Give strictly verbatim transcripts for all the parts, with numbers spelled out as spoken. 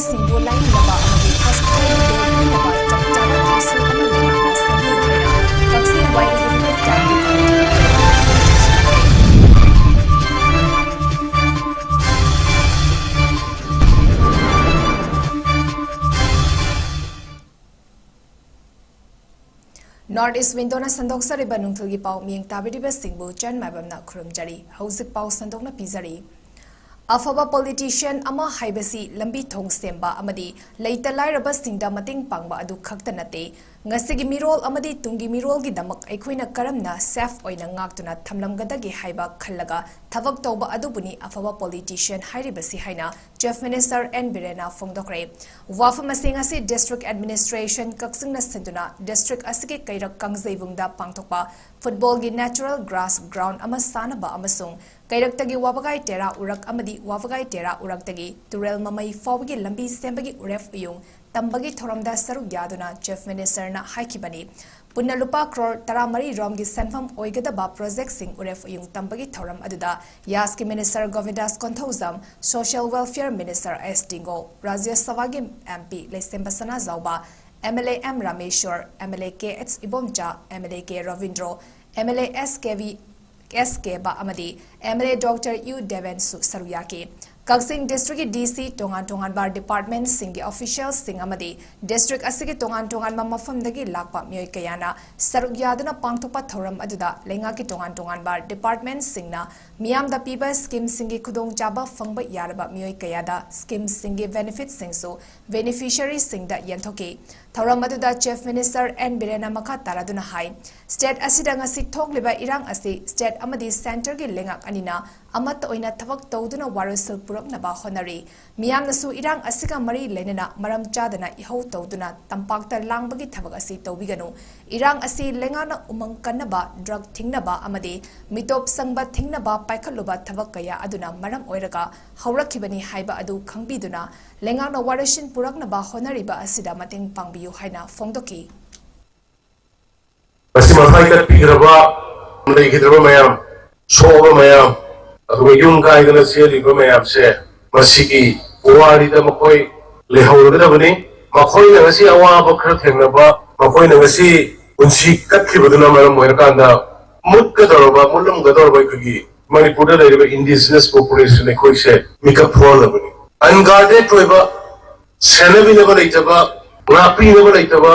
ꯁꯤꯡꯕꯨ ꯂꯥꯌꯦꯡꯅꯕ ꯑꯃꯗꯤ ꯍꯣꯁꯄꯤꯇꯥꯜꯒꯤ ꯕꯤꯜ ꯄꯤꯅꯕ ꯆꯞ ꯆꯥꯕ ꯀꯥꯎꯟꯁꯤꯜ ꯑꯃ ꯂꯩꯉꯥꯛꯅ ꯁꯦꯝꯕꯤꯌꯨ ꯍꯥꯏꯅ ꯀꯛꯆꯤꯡ ꯋꯥꯏꯔꯤ ꯔꯤꯂꯤꯐ ꯀꯦꯝꯞꯀꯤ North East Window ꯅ ꯁꯟꯗꯣꯛꯆꯔꯤꯕ ꯅꯨꯡꯊꯤꯜꯒꯤ ꯄꯥꯎ ꯃꯤꯌꯦꯡ ꯇꯥꯕꯤꯔꯤꯕꯁꯤꯡꯕꯨ ꯆꯟ ꯃꯥꯏꯕꯝꯅ ꯈꯨꯔꯨꯝꯖꯔꯤ꯫ ꯍꯧꯖꯤꯛ ꯄꯥꯎ ꯁꯟꯗꯣꯛꯅ ꯄꯤꯖꯔꯤ꯫ ꯑꯐꯕ politician ꯑꯃ ꯍꯥꯏꯕꯁꯤ ꯂꯝꯕꯤ ꯊꯣꯡ ꯁꯦꯝꯕ ꯑꯃꯗꯤ ꯂꯩꯇ ꯂꯥꯏꯔꯕꯁꯤꯡꯗ ꯃꯇꯦꯡ ꯄꯥꯡꯕ ꯑꯗꯨ ꯈꯛꯇ ꯅꯠꯇꯦ꯫ ꯉꯁꯤꯒꯤ ꯃꯤꯔꯣꯜ ꯑꯃꯗꯤ ꯇꯨꯡꯒꯤ ꯃꯤꯔꯣꯜꯒꯤꯗꯃꯛ ꯑꯩꯈꯣꯏꯅ ꯀꯔꯝꯅ safe ꯑꯣꯏꯅ ꯉꯥꯛꯇꯨꯅ ꯊꯝꯂꯝꯒꯗꯒꯦ ꯍꯥꯏꯕ ꯈꯜꯂꯒ ꯊꯕꯛ ꯇꯧꯕ ꯑꯗꯨꯕꯨꯅꯤ ꯑꯐꯕ politician ꯍꯥꯏꯔꯤꯕꯁꯤ ꯍꯥꯏꯅ Chief Minister N ꯕꯤꯔꯦꯟꯅ ꯐꯣꯡꯗꯣꯛꯈ꯭ꯔꯦ꯫ ꯋꯥꯐꯝ ꯑꯁꯤ ꯉꯁꯤ District Administration ꯀꯛꯆꯤꯡꯅ ꯁꯤꯟꯗꯨꯅ district ꯑꯁꯤꯒꯤ ꯀꯩꯔꯛ ꯀꯥꯡꯖꯩꯕꯨꯡꯗ ꯄꯥꯡꯊꯣꯛꯄ football ꯒꯤ natural grass ground ꯑꯃ ꯁꯥꯅꯕ ꯑꯃꯁꯨꯡ ꯀꯩꯔꯛꯇꯒꯤ ꯋꯥꯕꯒꯥꯏ ꯇꯦꯔꯥ ꯎꯔꯛ ꯑꯃꯗꯤ ꯋꯥꯕꯒꯥꯏ ꯇꯦꯔꯥ ꯎꯔꯛꯇꯒꯤ ꯇꯨꯔꯦꯜ ꯃꯃꯩ ꯐꯥꯎꯕꯒꯤ ꯂꯝꯕꯤ ꯁꯦꯝꯕꯒꯤ ꯎꯔꯦꯞ ꯎꯌꯨꯡ ꯇꯝꯕꯒꯤ ꯊꯧꯔꯝꯗ ꯁꯔꯨꯛ ꯌꯥꯗꯨꯅ Chief Minister ꯅ ꯍꯥꯏꯈꯤꯕꯅꯤ꯫ ꯄꯨꯟꯅ ꯂꯨꯄꯥ ꯀ꯭ꯔꯣꯔ ꯇꯔꯥꯃꯔꯤ ꯔꯣꯝꯒꯤ ꯁꯦꯟꯐꯝ ꯑꯣꯏꯒꯗꯕ project ꯁꯤꯡ ꯎꯔꯦꯞ ꯎꯌꯨꯡ ꯇꯝꯕꯒꯤ ꯊꯧꯔꯝ ꯑꯗꯨꯗ ꯌꯥꯁꯀꯤ Minister ꯒꯣꯕꯤꯟꯗꯥꯁ Konthoujam, Social Welfare Minister ꯑꯦꯁ ꯇꯤꯡꯒꯣ, ꯔꯥꯖ꯭ꯌ ꯁꯚꯥꯒꯤ M P Leishemba Sanajaoba, M L A M Rameshwar, M L A K H Ibomcha, M L A K Rabindro, M L A S K V S ꯀꯦꯕ ꯑꯃꯗꯤ M L A Doctor U ꯗꯦꯕꯦꯟꯁꯨ ꯁꯔꯨꯛ ꯌꯥꯈꯤ꯫ ꯀꯛꯆꯤꯡ district ꯀꯤ D C, ꯇꯣꯉꯥꯟ ꯇꯣꯉꯥꯟꯕ department ꯁꯤꯡꯒꯤ official ꯁꯤꯡ ꯑꯃꯗꯤ district ꯑꯁꯤꯒꯤ ꯇꯣꯉꯥꯟ ꯇꯣꯉꯥꯟꯕ ꯃꯐꯝꯗꯒꯤ ꯂꯥꯛꯄ ꯃꯤꯑꯣꯏ ꯀꯌꯥꯅ ꯁꯔꯨꯛ ꯌꯥꯗꯨꯅ ꯄꯥꯡꯊꯣꯛꯄ ꯊꯧꯔꯝ ꯑꯗꯨꯗ ꯂꯩꯉꯥꯛꯀꯤ ꯇꯣꯉꯥꯟ ꯇꯣꯉꯥꯟꯕ department ꯁꯤꯡꯅ ꯃꯤꯌꯥꯝꯗ ꯄꯤꯕ scheme ꯁꯤꯡꯒꯤ ꯈꯨꯗꯣꯡꯆꯥꯕ ꯐꯪꯕ ꯌꯥꯔꯕ ꯃꯤꯑꯣꯏ ꯀꯌꯥꯗ scheme ꯁꯤꯡꯒꯤ benefit ꯁꯤꯡꯁꯨ beneficiary ꯁꯤꯡꯗ ꯌꯦꯟꯊꯣꯛꯈꯤ꯫ ꯊꯧꯔꯝ ꯑꯗꯨꯗ Chief Minister N ꯕꯤꯔꯦꯟꯅ ꯃꯈꯥ ꯇꯥꯔꯗꯨꯅ ꯍꯥꯏ, state ꯑꯁꯤꯗ ꯉꯁꯤ ꯊꯣꯛꯂꯤꯕ ꯏꯔꯥꯡ ꯑꯁꯤ state ꯑꯃꯗꯤ centre ꯒꯤ ꯂꯩꯉꯥꯛ ꯑꯅꯤꯅ ꯑꯃꯠꯇ ꯑꯣꯏꯅ ꯊꯕꯛ ꯇꯧꯗꯨꯅ ꯋꯥꯔꯣꯏꯁꯤꯜ ꯄꯨꯔꯛꯅꯕ ꯍꯣꯠꯅꯔꯤ꯫ ꯃꯤꯌꯥꯝꯅꯁꯨ ꯏꯔꯥꯡ ꯑꯁꯤꯒ ꯃꯔꯤ ꯂꯩꯅꯅ ꯃꯔꯝ ꯆꯥꯗꯅ ꯏꯍꯧ ꯇꯧꯗꯨꯅ ꯇꯝꯄꯥꯛꯇ ꯂꯥꯡꯕꯒꯤ ꯊꯕꯛ ꯑꯁꯤ ꯇꯧꯕꯤꯒꯅꯨ꯫ ꯏꯔꯥꯡ ꯑꯁꯤ ꯂꯩꯉꯥꯛꯅ ꯎꯃꯪ ꯀꯟꯅꯕ, drug ꯊꯤꯡꯅꯕ ꯑꯃꯗꯤ ꯃꯤꯇꯣꯞ ꯁꯪꯕ ꯊꯤꯡꯅꯕ ꯄꯥꯏꯈꯠꯂꯨꯕ ꯊꯕꯛ ꯀꯌꯥ ꯑꯗꯨꯅ ꯃꯔꯝ ꯑꯣꯏꯔꯒ ꯍꯧꯔꯛꯈꯤꯕꯅꯤ ꯍꯥꯏꯕ ꯑꯗꯨ ꯈꯪꯕꯤꯗꯨꯅ ꯂꯩꯉꯥꯛꯅ ꯋꯥꯔꯣꯏꯁꯤꯟ ꯄꯨꯔꯛꯅꯕ ꯍꯣꯠꯅꯔꯤꯕ ꯑꯁꯤꯗ ꯃꯇꯦꯡ ꯄꯥꯡꯕꯤꯌꯨ ꯍꯥꯏꯅ ꯐꯣꯡꯗꯣꯛꯈꯤ꯫ ꯃꯁꯤ ꯃꯊ꯭ꯋꯥꯏ ꯇꯠꯄꯤꯈ꯭ꯔꯕ, ꯂꯩꯈꯤꯗ꯭ꯔꯕ ꯃꯌꯥꯝ, ꯁꯣꯛꯑꯕ ꯃꯌꯥꯝ, ꯑꯗꯨꯒ ꯌꯨꯝ ꯀꯥꯏꯗꯅ ꯆꯦꯜꯂꯤꯕ ꯃꯌꯥꯝꯁꯦ, ꯃꯁꯤꯒꯤ ꯄꯨꯋꯥꯔꯤꯗ ꯃꯈꯣꯏ ꯂꯩꯍꯧꯔꯒꯗꯕꯅꯤ꯫ ꯃꯈꯣꯏꯅ ꯉꯁꯤ ꯑꯋꯥꯕ ꯈꯔ ꯊꯦꯡꯅꯕ, ꯃꯈꯣꯏꯅ ꯉꯁꯤ ꯄꯨꯟꯁꯤ ꯀꯠꯈꯤꯕꯗꯨꯅ ꯃꯔꯝ ꯑꯣꯏꯔꯀꯥꯟꯗ ꯃꯨꯠꯀꯗꯧꯔꯕ, ꯃꯨꯠꯂꯝꯒꯗꯧꯔꯕ ꯑꯩꯈꯣꯏꯒꯤ ꯃꯅꯤꯄꯨꯔꯗ ꯂꯩꯔꯤꯕ indigenous population ꯑꯩꯈꯣꯏꯁꯦ ꯃꯤꯀꯞ ꯊꯣꯛꯍꯜꯂꯕꯅꯤ꯫ Unguarded ꯑꯣꯏꯕ, ꯁꯦꯟꯅꯕꯤꯅꯕ ꯂꯩꯇꯕ, ꯉꯥꯛꯄꯤꯅꯕ ꯂꯩꯇꯕ,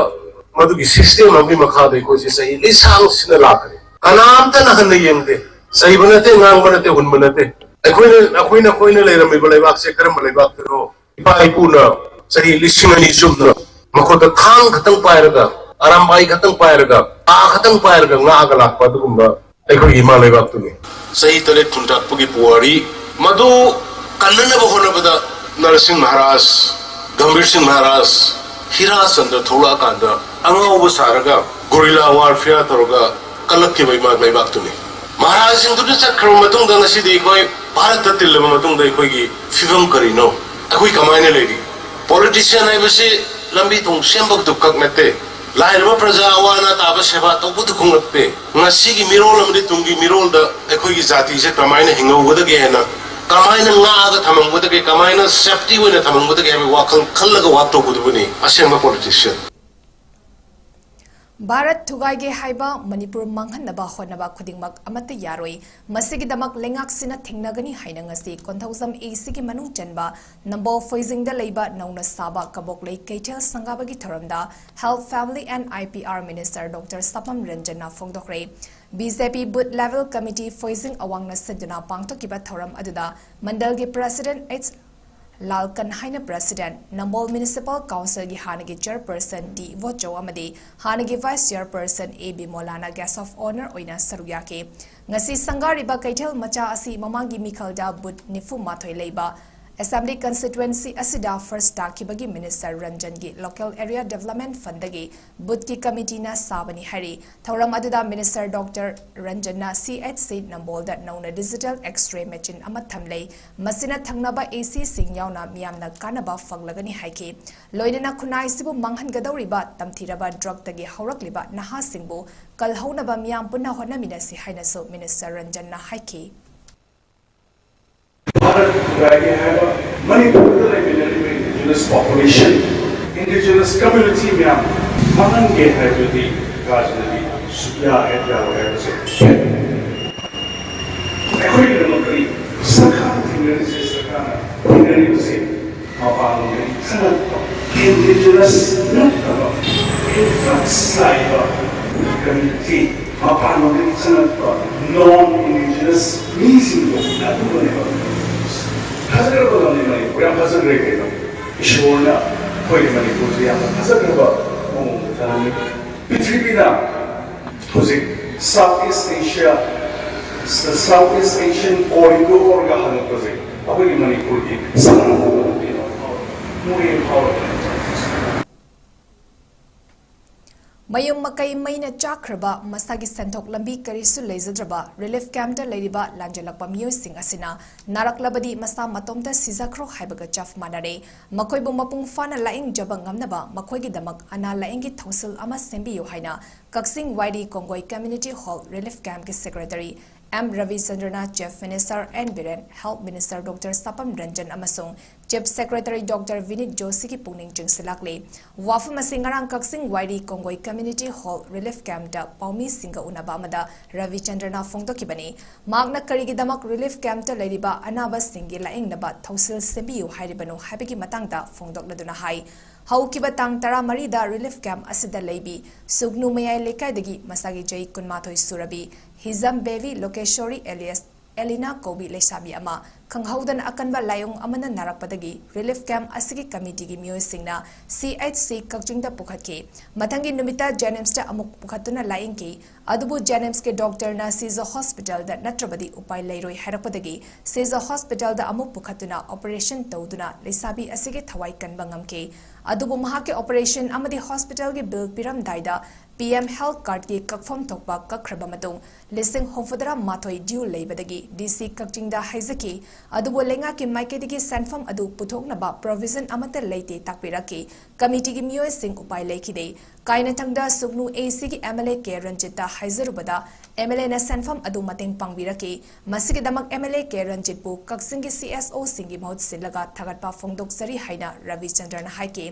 ꯃꯗꯨꯒꯤ system ꯑꯃꯒꯤ ꯃꯈꯥꯗ ꯑꯩꯈꯣꯏꯁꯦ ꯆꯍꯤ ꯂꯤꯁꯥꯡꯁꯤꯟꯅ ꯂꯥꯛꯈ꯭ꯔꯦ꯫ ꯀꯅꯥꯝꯇꯅ ꯍꯟꯅ ꯌꯦꯡꯗꯦ꯫ ꯆꯩꯕ ꯅꯠꯇꯦ, ꯉꯥꯡꯕ ꯅꯠꯇꯦ, ꯍꯨꯟꯕ ꯅꯠꯇꯦ꯫ ꯑꯩꯈꯣꯏꯅ, ꯑꯩꯈꯣꯏꯅ, ꯑꯩꯈꯣꯏꯅ ꯂꯩꯔꯝꯃꯤꯕ ꯂꯩꯕꯥꯛꯁꯦ ꯀꯔꯝꯕ ꯂꯩꯕꯥꯛꯇꯅꯣ? ꯏꯄꯥ ꯏꯄꯨꯅ ꯆꯍꯤ ꯂꯤꯁꯤꯡ ꯑꯅꯤ ꯆꯨꯞꯅ ꯃꯈꯨꯠꯇ ꯊꯥꯡ ꯈꯛꯇꯪ ꯄꯥꯏꯔꯒ, ꯑꯔꯥꯝꯕꯥꯏ ꯈꯛꯇꯪ ꯄꯥꯏꯔꯒ, ꯄꯥ ꯈꯛꯇꯪ ꯄꯥꯏꯔꯒ ꯉꯥꯛꯑꯒ ꯂꯥꯛꯄ ꯑꯗꯨꯒꯨꯝꯕ ꯑꯩꯈꯣꯏꯒꯤ ꯏꯃꯥ ꯂꯩꯕꯥꯛꯇꯨꯅꯤ꯫ ꯆꯍꯤ ꯇꯔꯦꯠ ꯈꯨꯟꯇꯥꯛꯄꯒꯤ ꯄꯨꯋꯥꯔꯤ ꯃꯗꯨ ꯀꯟꯅꯅꯕ ꯍꯣꯠꯅꯕꯗ ꯅꯔꯁꯤꯡ ꯃꯍꯥꯔꯥꯖ, ꯒꯝꯚꯤꯔ ꯁꯤꯡ ꯃꯍꯥꯔꯥꯖ, ꯍꯤꯔꯥ ꯆꯟꯗ꯭ꯔ ꯊꯣꯛꯂꯛꯑꯀꯥꯟꯗ ꯑꯉꯥꯎꯕ ꯁꯥꯔꯒ guerrilla warfare ꯇꯧꯔꯒ ꯀꯜꯂꯛꯈꯤꯕ ꯏꯃꯥ ꯂꯩꯕꯥꯛꯇꯨꯅꯤ꯫ ꯃꯍꯥꯔꯥꯖꯁꯤꯡꯗꯨꯅ ꯆꯠꯈ꯭ꯔꯕ ꯃꯇꯨꯡꯗ ꯉꯁꯤꯗꯤ ꯑꯩꯈꯣꯏ ꯚꯥꯔꯠꯇ ꯇꯤꯜꯂꯕ ꯃꯇꯨꯡꯗ ꯑꯩꯈꯣꯏꯒꯤ ꯐꯤꯕꯝ ꯀꯔꯤꯅꯣ? ꯑꯩꯈꯣꯏ ꯀꯃꯥꯏꯅ ꯂꯩꯔꯤ? Politician ꯍꯥꯏꯕꯁꯤ ꯂꯝꯕꯤ ꯊꯣꯡ ꯁꯦꯝꯕꯗꯨ ꯈꯛ ꯅꯠꯇꯦ, ꯂꯥꯏꯔꯕ ꯄ꯭ꯔꯖꯥ ꯑꯋꯥ ꯑꯅꯥ ꯇꯥꯕ ꯁꯦꯕꯥ ꯇꯧꯕꯗꯨ ꯈꯛ ꯅꯠꯇꯦ, ꯉꯁꯤꯒꯤ ꯃꯤꯔꯣꯜ ꯑꯃꯗꯤ ꯇꯨꯡꯒꯤ ꯃꯤꯔꯣꯜꯗ ꯑꯩꯈꯣꯏꯒꯤ ꯖꯥꯇꯤꯁꯦ ꯀꯃꯥꯏꯅ ꯍꯤꯡꯍꯧꯒꯗꯒꯦ ꯍꯥꯏꯅ, ꯀꯃꯥꯏꯅ ꯉꯥꯛꯑꯒ ꯊꯝꯍꯧꯒꯗꯒꯦ, ꯀꯃꯥꯏꯅ safety ꯑꯣꯏꯅ ꯊꯝꯍꯧꯒꯗꯒꯦ ꯍꯥꯏꯕ ꯋꯥꯈꯜ ꯈꯜꯂꯒ work ꯇꯧꯒꯗꯕꯅꯤ ꯑꯁꯦꯡꯕ politician꯫ ꯚꯥꯔꯠ ꯊꯨꯒꯥꯏꯒꯦ ꯍꯥꯏꯕ, ꯃꯅꯤꯄꯨꯔ ꯃꯥꯡꯍꯟꯅꯕ ꯍꯣꯠꯅꯕ ꯈꯨꯗꯤꯡꯃꯛ ꯑꯃꯠꯇ ꯌꯥꯔꯣꯏ꯫ ꯃꯁꯤꯒꯤꯗꯃꯛ ꯂꯩꯉꯥꯛꯁꯤꯅ ꯊꯦꯡꯅꯒꯅꯤ ꯍꯥꯏꯅ ꯉꯁꯤ ꯀꯣꯟꯊꯧꯖꯝ ACꯒꯤ ꯃꯅꯨꯡ ꯆꯟꯕ ꯅꯝꯕꯣꯜ ꯐꯣꯏꯖꯤꯡꯗ ꯂꯩꯕ ꯅꯧꯅ ꯁꯥꯕ ꯀꯕꯣꯛꯂꯩ ꯀꯩꯊꯦꯜ ꯁꯪꯒꯥꯕꯒꯤ ꯊꯧꯔꯝꯗ Health, Family and IPR Minister Doctor ꯁꯥꯄꯝ ꯔꯟꯖꯟꯅ ꯐꯣꯡꯗꯣꯛꯈ꯭ꯔꯦ꯫ BJP Booth Level Committee ꯐꯣꯏꯖꯤꯡ ꯑꯋꯥꯡꯅ ꯁꯤꯟꯗꯨꯅ ꯄꯥꯡꯊꯣꯛꯈꯤꯕ ꯊꯧꯔꯝ ꯑꯗꯨꯗ ꯃꯟꯗꯜꯒꯤ President H ꯂꯥꯜꯀꯟꯍꯥꯏꯅ President, ꯅꯝꯕꯣꯜ Municipal Councilꯒꯤ ꯍꯥꯟꯅꯒꯤ Chairperson ꯗꯤ ꯏꯕꯣꯆꯧ ꯑꯃꯗꯤ ꯍꯥꯟꯅꯒꯤ Vice Chairperson A ꯕꯤꯃꯣꯂꯥꯅ Guest of Honour ꯑꯣꯏꯅ ꯁꯔꯨꯛ ꯌꯥꯈꯤ꯫ ꯉꯁꯤ ꯁꯪꯒꯥꯔꯤꯕ ꯀꯩꯊꯦꯜ ꯃꯆꯥ ꯑꯁꯤ ꯃꯃꯥꯡꯒꯤ ꯃꯤꯈꯜꯗ booth ꯅꯤꯐꯨ ꯃꯥꯊꯣꯏ ꯂꯩꯕ Assembly Constituency ꯑꯁꯤꯗ first ꯇꯥꯈꯤꯕꯒꯤ Minister ꯔꯟꯖꯟꯒꯤ Local Area Development Fundꯗꯒꯤ boothꯀꯤ committeeꯅ ꯁꯥꯕꯅꯤ ꯍꯥꯏꯔꯤ꯫ ꯊꯧꯔꯝ ꯑꯗꯨꯗ Minister Doctor ꯔꯟꯖꯟꯅ CHC ꯅꯝꯕꯣꯜꯗ ꯅꯧꯅ digital X-ray machine ꯑꯃ ꯊꯝꯂꯦ꯫ ꯃꯁꯤꯅ ꯊꯪꯅꯕ ACꯁꯤꯡ ꯌꯥꯎꯅ ꯃꯤꯌꯥꯝꯅ ꯀꯥꯟꯅꯕ ꯐꯪꯂꯒꯅꯤ ꯍꯥꯏꯈꯤ꯫ ꯂꯣꯏꯅꯅ ꯈꯨꯟꯅꯥꯏꯁꯤꯕꯨ ꯃꯥꯡꯍꯟꯒꯗꯧꯔꯤꯕ ꯇꯝꯊꯤꯔꯕ drugꯇꯒꯤ ꯍꯧꯔꯛꯂꯤꯕ ꯅꯍꯥꯁꯤꯡꯕꯨ ꯀꯜꯍꯧꯅꯕ ꯃꯤꯌꯥꯝ ꯄꯨꯟꯅ ꯍꯣꯠꯅꯃꯤꯟꯅꯁꯤ ꯍꯥꯏꯅꯁꯨ Minister ꯔꯟꯖꯟꯅ ꯍꯥꯏꯈꯤ꯫ ꯚꯥꯔꯠ ꯊꯨꯒꯥꯏꯒꯦ ꯍꯥꯏꯕ, ꯃꯅꯤꯄꯨꯔꯗ ꯂꯩꯃꯤꯟꯅꯔꯤꯕ indigenous Population, indigenous community ꯃꯌꯥꯝ ꯃꯥꯡꯍꯟꯒꯦ ꯍꯥꯏꯕꯗꯨꯗꯤ ꯔꯥꯖꯅꯤꯇꯤ ꯁꯨꯛꯌꯥ ꯍꯦꯛ ꯌꯥꯔꯣꯏ ꯍꯥꯏꯕꯁꯦ ꯑꯩꯈꯣꯏꯒꯤꯗꯃꯛꯇꯗꯤ ꯁꯔꯀꯥꯔꯅ ꯊꯦꯡꯅꯔꯤꯁꯦ, ꯁꯔꯀꯥꯔꯅ ꯊꯦꯡꯅꯔꯤꯕꯁꯦ ꯃꯄꯥꯟꯂꯣꯝꯗꯒꯤ ꯆꯪꯉꯛꯄ, indigenous ꯅꯠꯇꯕ, influx ꯂꯥꯛꯏꯕ community, ꯃꯄꯥꯟꯂꯣꯝꯗꯒꯤ ꯆꯪꯉꯛꯄ non indigenous ꯃꯤꯁꯤꯡꯗꯣ ꯑꯗꯨꯒꯅꯦꯕ꯫ ꯐꯖꯈ꯭ꯔꯕ ꯂꯝꯅꯤ ꯃꯅꯤꯄꯨꯔ, ꯌꯥꯝ ꯐꯖꯈ꯭ꯔꯦ ꯀꯩꯅꯣ꯫ ꯏꯁꯣꯔꯅ ꯑꯩꯈꯣꯏꯒꯤ ꯃꯅꯤꯄꯨꯔꯁꯦ ꯌꯥꯝꯅ ꯐꯖꯈ꯭ꯔꯕ ꯃꯑꯣꯡꯗ ꯊꯝꯃꯤ꯫ ꯄ꯭ꯔꯤꯊꯤꯕꯤꯅ ꯍꯧꯖꯤꯛ South East Asia, South East Asian corridorꯒ ꯍꯪꯉꯛꯄꯁꯦ ꯑꯩꯈꯣꯏꯒꯤ ꯃꯅꯤꯄꯨꯔꯒꯤ ꯁꯥꯟꯅ ꯃꯣꯔꯦ ꯐꯥꯎꯔꯕꯅꯦ꯫ ꯃꯌꯨꯝ ꯃꯀꯩ ꯃꯩꯅ ꯆꯥꯛꯈ꯭ꯔꯕ, ꯃꯁꯥꯒꯤ ꯁꯦꯟꯊꯣꯛ ꯂꯝꯕꯤ ꯀꯔꯤꯁꯨ ꯂꯩꯖꯗ꯭ꯔꯕ ꯔꯤꯂꯤꯐ ꯀꯦꯝꯞꯇ ꯂꯩꯔꯤꯕ ꯂꯥꯟꯖꯦꯜꯂꯛꯄ ꯃꯤꯑꯣꯏꯁꯤꯡ ꯑꯁꯤꯅ ꯅꯥꯔꯛꯂꯕꯗꯤ ꯃꯁꯥ ꯃꯇꯣꯝꯇ ꯁꯤꯖꯈ꯭ꯔꯣ ꯍꯥꯏꯕꯒ ꯆꯞ ꯃꯥꯟꯅꯔꯦ꯫ ꯃꯈꯣꯏꯕꯨ ꯃꯄꯨꯡ ꯐꯥꯅ ꯂꯥꯌꯦꯡꯖꯕ ꯉꯝꯅꯕ ꯃꯈꯣꯏꯒꯤꯗꯃꯛ ꯑꯅꯥ ꯂꯥꯌꯦꯡꯒꯤ ꯊꯧꯁꯤꯜ ꯑꯃ ꯁꯦꯝꯕꯤꯌꯨ ꯍꯥꯏꯅ Kakching Wairi Konggoi community hall relief ꯀꯦꯝꯞꯀꯤ ꯁꯦꯀ꯭ꯔꯦꯇꯔꯤ ꯑꯦꯝ ꯔꯕꯤꯆꯟꯗ꯭ꯔꯅ chief minister N Biren, health minister doctor Sapam Ranjan ꯑꯃꯁꯨꯡ ꯆꯤꯐ ꯁꯦꯀ꯭ꯔꯦꯇꯔꯤ ꯗꯣꯛꯇꯔ ꯚꯤꯅꯤꯠ ꯖꯣꯁꯤꯒꯤ ꯄꯨꯛꯅꯤꯡ ꯆꯤꯡꯁꯤꯜꯂꯛꯂꯤ꯫ ꯋꯥꯐꯝ ꯑꯁꯤ ꯉꯔꯥꯡ Kakching Wairi Konggoi community hall relief ꯀꯦꯝꯞꯇ ꯄꯥꯎꯃꯤꯁꯤꯡꯒ ꯎꯅꯕ ꯑꯃꯗ ꯔꯕꯤꯆꯟꯗ꯭ꯔꯅ ꯐꯣꯡꯗꯣꯛꯈꯤꯕꯅꯤ꯫ ꯃꯍꯥꯛꯅ ꯀꯔꯤꯒꯤꯗꯃꯛ ꯔꯤꯂꯤꯐ ꯀꯦꯝꯞꯇ ꯂꯩꯔꯤꯕ ꯑꯅꯥꯕꯁꯤꯡꯒꯤ ꯂꯥꯌꯦꯡꯅꯕ ꯊꯧꯁꯤꯜ ꯁꯦꯝꯕꯤꯌꯨ ꯍꯥꯏꯔꯤꯕꯅꯣ ꯍꯥꯏꯕꯒꯤ ꯃꯇꯥꯡꯗ ꯐꯣꯡꯗꯣꯛꯂꯗꯨꯅ ꯍꯥꯏ, ꯍꯧꯈꯤꯕ ꯇꯥꯡ ꯇꯔꯥꯃꯔꯤꯗ ꯔꯤꯂꯤꯐ ꯀꯦꯝꯞ ꯑꯁꯤꯗ ꯂꯩꯕꯤ ꯁꯨꯒꯅꯨ ꯃꯌꯥꯏ ꯂꯩꯀꯥꯏꯗꯒꯤ ꯃꯁꯥꯒꯤ ꯆꯍꯤ ꯀꯨꯟꯃꯥꯊꯣꯏ ꯁꯨꯔꯕꯤ ꯍꯤꯖꯝ ꯕꯦꯕꯤ ꯂꯣꯀꯦꯁꯣꯔꯤ ꯑꯦꯂꯤꯌꯥꯁ ꯑꯦꯂꯤꯅꯥ ꯀꯧꯕꯤ ꯂꯩꯁꯥꯕꯤ ꯑꯃ ꯈꯪꯍꯧꯗꯅ ꯑꯀꯟꯕ ꯂꯥꯏꯑꯣꯡ ꯑꯃꯅ ꯅꯥꯔꯛꯄꯗꯒꯤ ꯔꯤꯂꯤꯐ ꯀꯦꯝꯞ ꯑꯁꯤꯒꯤ ꯀꯝꯃꯤꯇꯤꯒꯤ ꯃꯤꯑꯣꯏꯁꯤꯡꯅ ꯁꯤ ꯑꯩꯆ ꯁꯤ ꯀꯛꯆꯤꯡꯗ ꯄꯨꯈꯠꯈꯤ꯫ ꯃꯊꯪꯒꯤ ꯅꯨꯃꯤꯠꯇ ꯖꯦꯅꯤꯝꯁꯇ ꯑꯃꯨꯛ ꯄꯨꯈꯠꯇꯨꯅ ꯂꯥꯌꯦꯡꯈꯤ꯫ ꯑꯗꯨꯕꯨ ꯖꯦꯅꯤꯝꯁꯀꯤ ꯗꯣꯛꯇꯔꯅ ꯁꯤꯖ ꯍꯣꯁꯄꯤꯇꯥꯜꯗ ꯅꯠꯇ꯭ꯔꯕꯗꯤ ꯎꯄꯥꯏ ꯂꯩꯔꯣꯏ ꯍꯥꯏꯔꯛꯄꯗꯒꯤ ꯁꯤꯖ ꯍꯣꯁꯄꯤꯇꯥꯜꯗ ꯑꯃꯨꯛ ꯄꯨꯈꯠꯇꯨꯅ ꯑꯣꯄꯔꯦꯁꯟ ꯇꯧꯗꯨꯅ ꯂꯩꯁꯥꯕꯤ ꯑꯁꯤꯒꯤ ꯊꯋꯥꯏ ꯀꯟꯕ ꯉꯝꯈꯤ꯫ ꯑꯗꯨꯕꯨ ꯃꯍꯥꯛꯀꯤ ꯑꯣꯄꯔꯦꯁꯟ ꯑꯃꯗꯤ ꯍꯣꯁꯄꯤꯇꯥꯜꯒꯤ ꯕꯤꯜ ꯄꯤꯔꯝꯗꯥꯏꯗ ꯄꯤ ꯑꯦꯝ ꯍꯦꯜꯊ ꯀꯥꯔꯗꯀꯤ ꯀꯛꯐꯝ ꯊꯣꯛꯄ ꯀꯛꯈ꯭ꯔꯕ ꯃꯇꯨꯡ ꯂꯤꯁꯤꯡ ꯍꯨꯝꯐꯨꯇꯔꯥ ꯃꯥꯊꯣꯏ ꯗ꯭ꯌꯨ ꯂꯩꯕꯗꯒꯤ ꯗꯤ ꯁꯤ ꯀꯛꯆꯤꯡꯗ ꯍꯥꯏꯖꯈꯤ꯫ ꯑꯗꯨꯕꯨ ꯂꯩꯉꯥꯛꯀꯤ ꯃꯥꯏꯀꯩꯗꯒꯤ ꯁꯦꯟꯐꯝ ꯑꯗꯨ ꯄꯨꯊꯣꯛꯅꯕ ꯄ꯭ꯔꯣꯚꯤꯖꯟ ꯑꯃꯠꯇ ꯂꯩꯇꯦ ꯇꯥꯛꯄꯤꯔꯛꯈꯤ꯫ ꯀꯃꯤꯇꯤꯒꯤ ꯃꯤꯑꯣꯏꯁꯤꯡ ꯎꯄꯥꯏ ꯂꯩꯈꯤꯗꯦ꯫ ꯀꯥꯏꯅꯊꯪꯗ ꯁꯨꯒꯅꯨ ꯑꯦ ꯁꯤꯒꯤ ꯑꯦꯝ ꯑꯦꯜ ꯑꯦ ꯀꯦ ꯔꯟꯖꯤꯠꯇ ꯍꯥꯏꯖꯔꯨꯕꯗ, ꯑꯦꯝ ꯑꯦꯜ ꯑꯦꯅ ꯁꯦꯟꯐꯝ ꯑꯗꯨ ꯃꯇꯦꯡ ꯄꯥꯡꯕꯤꯔꯛꯈꯤ꯫ ꯃꯁꯤꯒꯤꯗꯃꯛ ꯑꯦꯝ ꯑꯦꯜ ꯑꯦ ꯀꯦ ꯔꯟꯖꯤꯠꯄꯨ ꯀꯛꯆꯤꯡꯒꯤ ꯁꯤ ꯑꯦꯁ ꯑꯣꯁꯤꯡꯒꯤ ꯃꯍꯨꯠ ꯁꯤꯜꯂꯒ ꯊꯥꯒꯠꯄ ꯐꯣꯡꯗꯣꯛꯆꯔꯤ ꯍꯥꯏꯅ ꯔꯕꯤꯆꯟꯗ꯭ꯔꯅ ꯍꯥꯏꯈꯤ꯫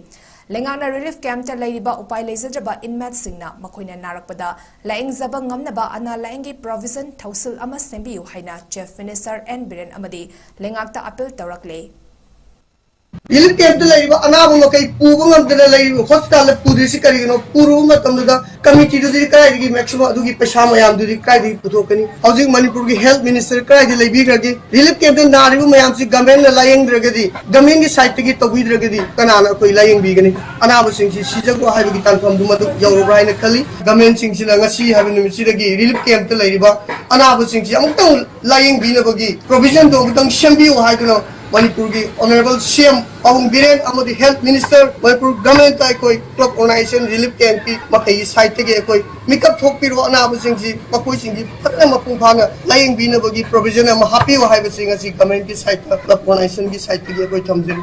ꯂꯩꯉꯥꯛꯅ ꯔꯤꯂꯤꯐ ꯀꯦꯝꯞꯇ ꯂꯩꯔꯤꯕ ꯎꯄꯥꯏ ꯂꯩꯖꯗ꯭ꯔꯕ ꯏꯟꯃꯦꯠꯁꯤꯡꯅ ꯃꯈꯣꯏꯅ ꯅꯥꯔꯛꯄꯗ ꯂꯥꯌꯦꯡꯖꯕ ꯉꯝꯅꯕ ꯑꯅꯥ ꯂꯥꯌꯦꯡꯒꯤ ꯄ꯭ꯔꯣꯚꯤꯖꯟ ꯊꯧꯁꯤꯜ ꯑꯃ ꯁꯦꯝꯕꯤꯌꯨ ꯍꯥꯏꯅ ꯆꯤꯐ ꯃꯤꯅꯤꯁꯇꯔ ꯑꯦꯟ ꯕꯤꯔꯦꯟ ꯑꯃꯗꯤ ꯂꯩꯉꯥꯛꯇ ꯑꯄꯤꯜ ꯇꯧꯔꯛꯂꯦ꯫ ꯔꯤꯂꯤꯐ ꯀꯦꯝꯞꯇ ꯂꯩꯔꯤꯕ ꯑꯅꯥꯕ ꯃꯈꯩ ꯄꯨꯕ ꯉꯝꯗꯅ ꯂꯩꯔꯤꯕ ꯍꯣꯁꯄꯤꯇꯥꯜꯗ ꯄꯨꯗ꯭ꯔꯤꯁꯤ ꯀꯔꯤꯒꯤꯅꯣ? ꯄꯨꯔꯨꯕ ꯃꯇꯝꯗꯨꯗ ꯀꯃꯤꯇꯤꯗꯨꯗꯤ ꯀꯗꯥꯏꯗꯒꯤ ꯃꯦꯛꯁꯤꯃꯝ ꯑꯗꯨꯒꯤ ꯄꯩꯁꯥ ꯃꯌꯥꯝꯗꯨꯗꯤ ꯀꯗꯥꯏꯗꯒꯤ ꯄꯨꯊꯣꯛꯀꯅꯤ? ꯍꯧꯖꯤꯛ ꯃꯅꯤꯄꯨꯔꯒꯤ ꯍꯦꯜꯊ ꯃꯤꯅꯤꯁꯇꯔ ꯀꯗꯥꯏꯗ ꯂꯩꯕꯤꯈ꯭ꯔꯒꯦ? ꯔꯤꯂꯤꯐ ꯀꯦꯝꯞꯇ ꯅꯥꯔꯤꯕ ꯃꯌꯥꯝꯁꯤ ꯒꯃꯦꯟꯅ ꯂꯥꯌꯦꯡꯗ꯭ꯔꯒꯗꯤ, ꯒꯃꯦꯟꯒꯤ ꯁꯥꯏꯠꯇꯒꯤ ꯇꯧꯕꯤꯗ꯭ꯔꯒꯗꯤ ꯀꯅꯥꯅ ꯑꯩꯈꯣꯏ ꯂꯥꯌꯦꯡꯕꯤꯒꯅꯤ? ꯑꯅꯥꯕꯁꯤꯡꯁꯤ ꯁꯤꯖꯈ꯭ꯔꯣ ꯍꯥꯏꯕꯒꯤ ꯇꯥꯟꯐꯝꯗꯨ ꯃꯗꯨ ꯌꯧꯔꯕ꯭ꯔꯥ ꯍꯥꯏꯅ ꯈꯜꯂꯤ꯫ ꯒꯃꯦꯟꯁꯤꯡꯁꯤꯅ ꯉꯁꯤ ꯍꯥꯏꯕ ꯅꯨꯃꯤꯠꯁꯤꯗꯒꯤ ꯔꯤꯂꯤꯐ ꯀꯦꯝꯞꯇ ꯂꯩꯔꯤꯕ ꯑꯅꯥꯕꯁꯤꯡꯁꯤ ꯑꯃꯨꯛꯇꯪ ꯂꯥꯌꯦꯡꯕꯤꯅꯕꯒꯤ ꯄ꯭ꯔꯣꯚꯤꯖꯟꯗꯨ ꯑꯃꯨꯛꯇꯪ ꯁꯦꯝꯕꯤꯌꯨ ꯍꯥꯏꯗꯨꯅ ꯃꯅꯤꯄꯨꯔꯒꯤ ꯑꯣꯅꯔꯦꯕꯜ ꯁꯤ ꯑꯦꯝ ꯄꯥꯕꯨꯡ ꯕꯤꯔꯦꯟ ꯑꯃꯗꯤ ꯍꯦꯜꯊ ꯃꯤꯅꯤꯁꯇꯔ, ꯃꯅꯤꯄꯨꯔ ꯒꯃꯦꯟꯇ ꯑꯩꯈꯣꯏ ꯀ꯭ꯂꯕ ꯑꯣꯔꯒꯅꯥꯏꯖꯦꯁꯟ ꯔꯤꯂꯤꯐ ꯀꯦꯝꯞꯀꯤ ꯃꯈꯩꯒꯤ ꯁꯥꯏꯠꯇꯒꯤ ꯑꯩꯈꯣꯏ ꯃꯤꯀꯞ ꯊꯣꯛꯄꯤꯔꯣ, ꯑꯅꯥꯕꯁꯤꯡꯁꯤ ꯃꯈꯣꯏꯁꯤꯡꯒꯤ ꯐꯖꯅ ꯃꯄꯨꯡ ꯐꯥꯅ ꯂꯥꯌꯦꯡꯕꯤꯅꯕꯒꯤ ꯄ꯭ꯔꯣꯚꯤꯖꯟ ꯑꯃ ꯍꯥꯞꯄꯤꯌꯨ ꯍꯥꯏꯕꯁꯤ ꯉꯁꯤ ꯒꯃꯦꯟꯒꯤ ꯁꯥꯏꯠꯇ, ꯀ꯭ꯂꯕ ꯑꯣꯔꯒꯅꯥꯏꯖꯦꯁꯟꯒꯤ ꯁꯥꯏꯠꯇꯒꯤ ꯑꯩꯈꯣꯏ ꯊꯝꯖꯔꯤ꯫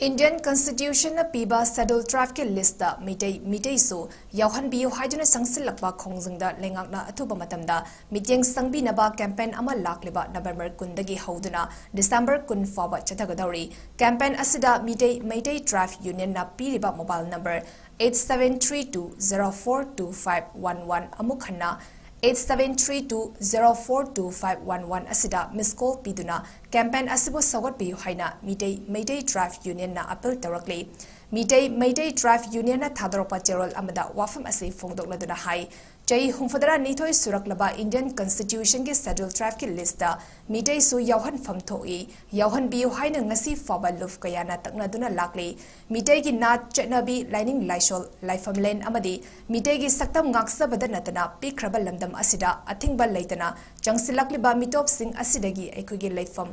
ꯏꯟꯗꯤꯌꯟ ꯀꯟꯁꯇꯤꯇ꯭ꯌꯨꯁꯟꯅ ꯄꯤꯕ ꯁꯦꯗ꯭ꯌꯨꯜ ꯇ꯭ꯔꯥꯏꯕꯀꯤ ꯂꯤꯁꯇ ꯃꯤꯇꯩ, ꯃꯤꯇꯩꯁꯨ ꯌꯥꯎꯍꯟꯕꯤꯌꯨ ꯍꯥꯏꯗꯨꯅ ꯆꯪꯁꯤꯜꯂꯛꯄ ꯈꯣꯡꯖꯪꯗ ꯂꯩꯉꯥꯛꯅ ꯑꯊꯨꯕ ꯃꯇꯝꯗ ꯃꯤꯠꯌꯦꯡ ꯆꯪꯕꯤꯅꯕ ꯀꯦꯝꯄꯦꯟ ꯑꯃ ꯂꯥꯛꯂꯤꯕ ꯅꯕꯦꯝꯕꯔ ꯀꯨꯟꯗꯒꯤ ꯍꯧꯗꯨꯅ ꯗꯤꯁꯦꯝꯕꯔ ꯀꯨꯟ ꯐꯥꯎꯕ ꯆꯠꯊꯒꯗꯧꯔꯤ꯫ ꯀꯦꯝꯄꯦꯟ ꯑꯁꯤꯗ ꯃꯤꯇꯩ, ꯃꯩꯇꯩ ꯇ꯭ꯔꯥꯏꯕ ꯌꯨꯅꯤꯌꯟꯅ ꯄꯤꯔꯤꯕ mobile number eight seven three two zero four two five one one, ꯑꯃꯨꯛ ꯍꯟꯅ eight seven three two zero four two five one one ꯑꯁꯤꯗ ꯃꯤꯁ ꯀꯣꯜ ꯄꯤꯗꯨꯅ ꯀꯦꯝꯄꯦꯟ ꯑꯁꯤꯕꯨ ꯁꯧꯒꯠꯄꯤꯌꯨ ꯍꯥꯏꯅ ꯃꯤꯇꯩ, ꯃꯩꯇꯩ ꯇ꯭ꯔꯥꯏꯕ ꯌꯨꯅꯤꯌꯟꯅ ꯑꯄꯤꯜ ꯇꯧꯔꯛꯂꯤ꯫ ꯃꯤꯇꯩ, ꯃꯩꯇꯩ ꯇ꯭ꯔꯥꯏꯕ ꯌꯨꯅꯤꯌꯟꯅ ꯊꯥꯗꯣꯔꯛꯄ ꯆꯦꯔꯣꯜ ꯑꯃꯗ ꯋꯥꯐꯝ ꯑꯁꯤ ꯐꯣꯡꯗꯣꯛꯂꯗꯨꯅ ꯍꯥꯏ, ꯆꯍꯤ ꯍꯨꯝꯐꯨꯇꯔꯥ ꯅꯤꯊꯣꯏ ꯁꯨꯔꯛꯂꯕ ꯏꯟꯗꯤꯌꯟ ꯀꯟꯁꯇꯤꯇ꯭ꯌꯨꯁꯟꯒꯤ ꯁꯦꯗ꯭ꯌꯨꯜ ꯇ꯭ꯔꯥꯏꯕꯀꯤ ꯂꯤꯁꯇ ꯃꯤꯇꯩꯁꯨ ꯌꯥꯎꯍꯟꯐꯝ ꯊꯣꯛꯏ, ꯌꯥꯎꯍꯟꯕꯤꯌꯨ ꯍꯥꯏꯅ ꯉꯁꯤ ꯐꯥꯎꯕ ꯂꯨꯞ ꯀꯌꯥꯅ ꯇꯛꯅꯗꯨꯅ ꯂꯥꯛꯂꯤ꯫ ꯃꯤꯇꯩꯒꯤ ꯅꯥꯠ, ꯆꯠꯅꯕꯤ, ꯂꯥꯏꯅꯤꯡ ꯂꯥꯏꯁꯣꯜ, ꯂꯥꯏꯐꯝꯂꯦꯟ ꯑꯃꯗꯤ ꯃꯤꯇꯩꯒꯤ ꯁꯛꯇꯝ ꯉꯥꯛꯆꯕꯗ ꯅꯠꯇꯅ ꯄꯤꯛꯈ꯭ꯔꯕ ꯂꯝꯗꯝ ꯑꯁꯤꯗ ꯑꯊꯤꯡꯕ ꯂꯩꯇꯅ ꯆꯪꯁꯤꯜꯂꯛꯂꯤꯕ ꯃꯤꯇꯣꯞꯁꯤꯡ ꯑꯁꯤꯗꯒꯤ ꯑꯩꯈꯣꯏꯒꯤ ꯂꯩꯐꯝ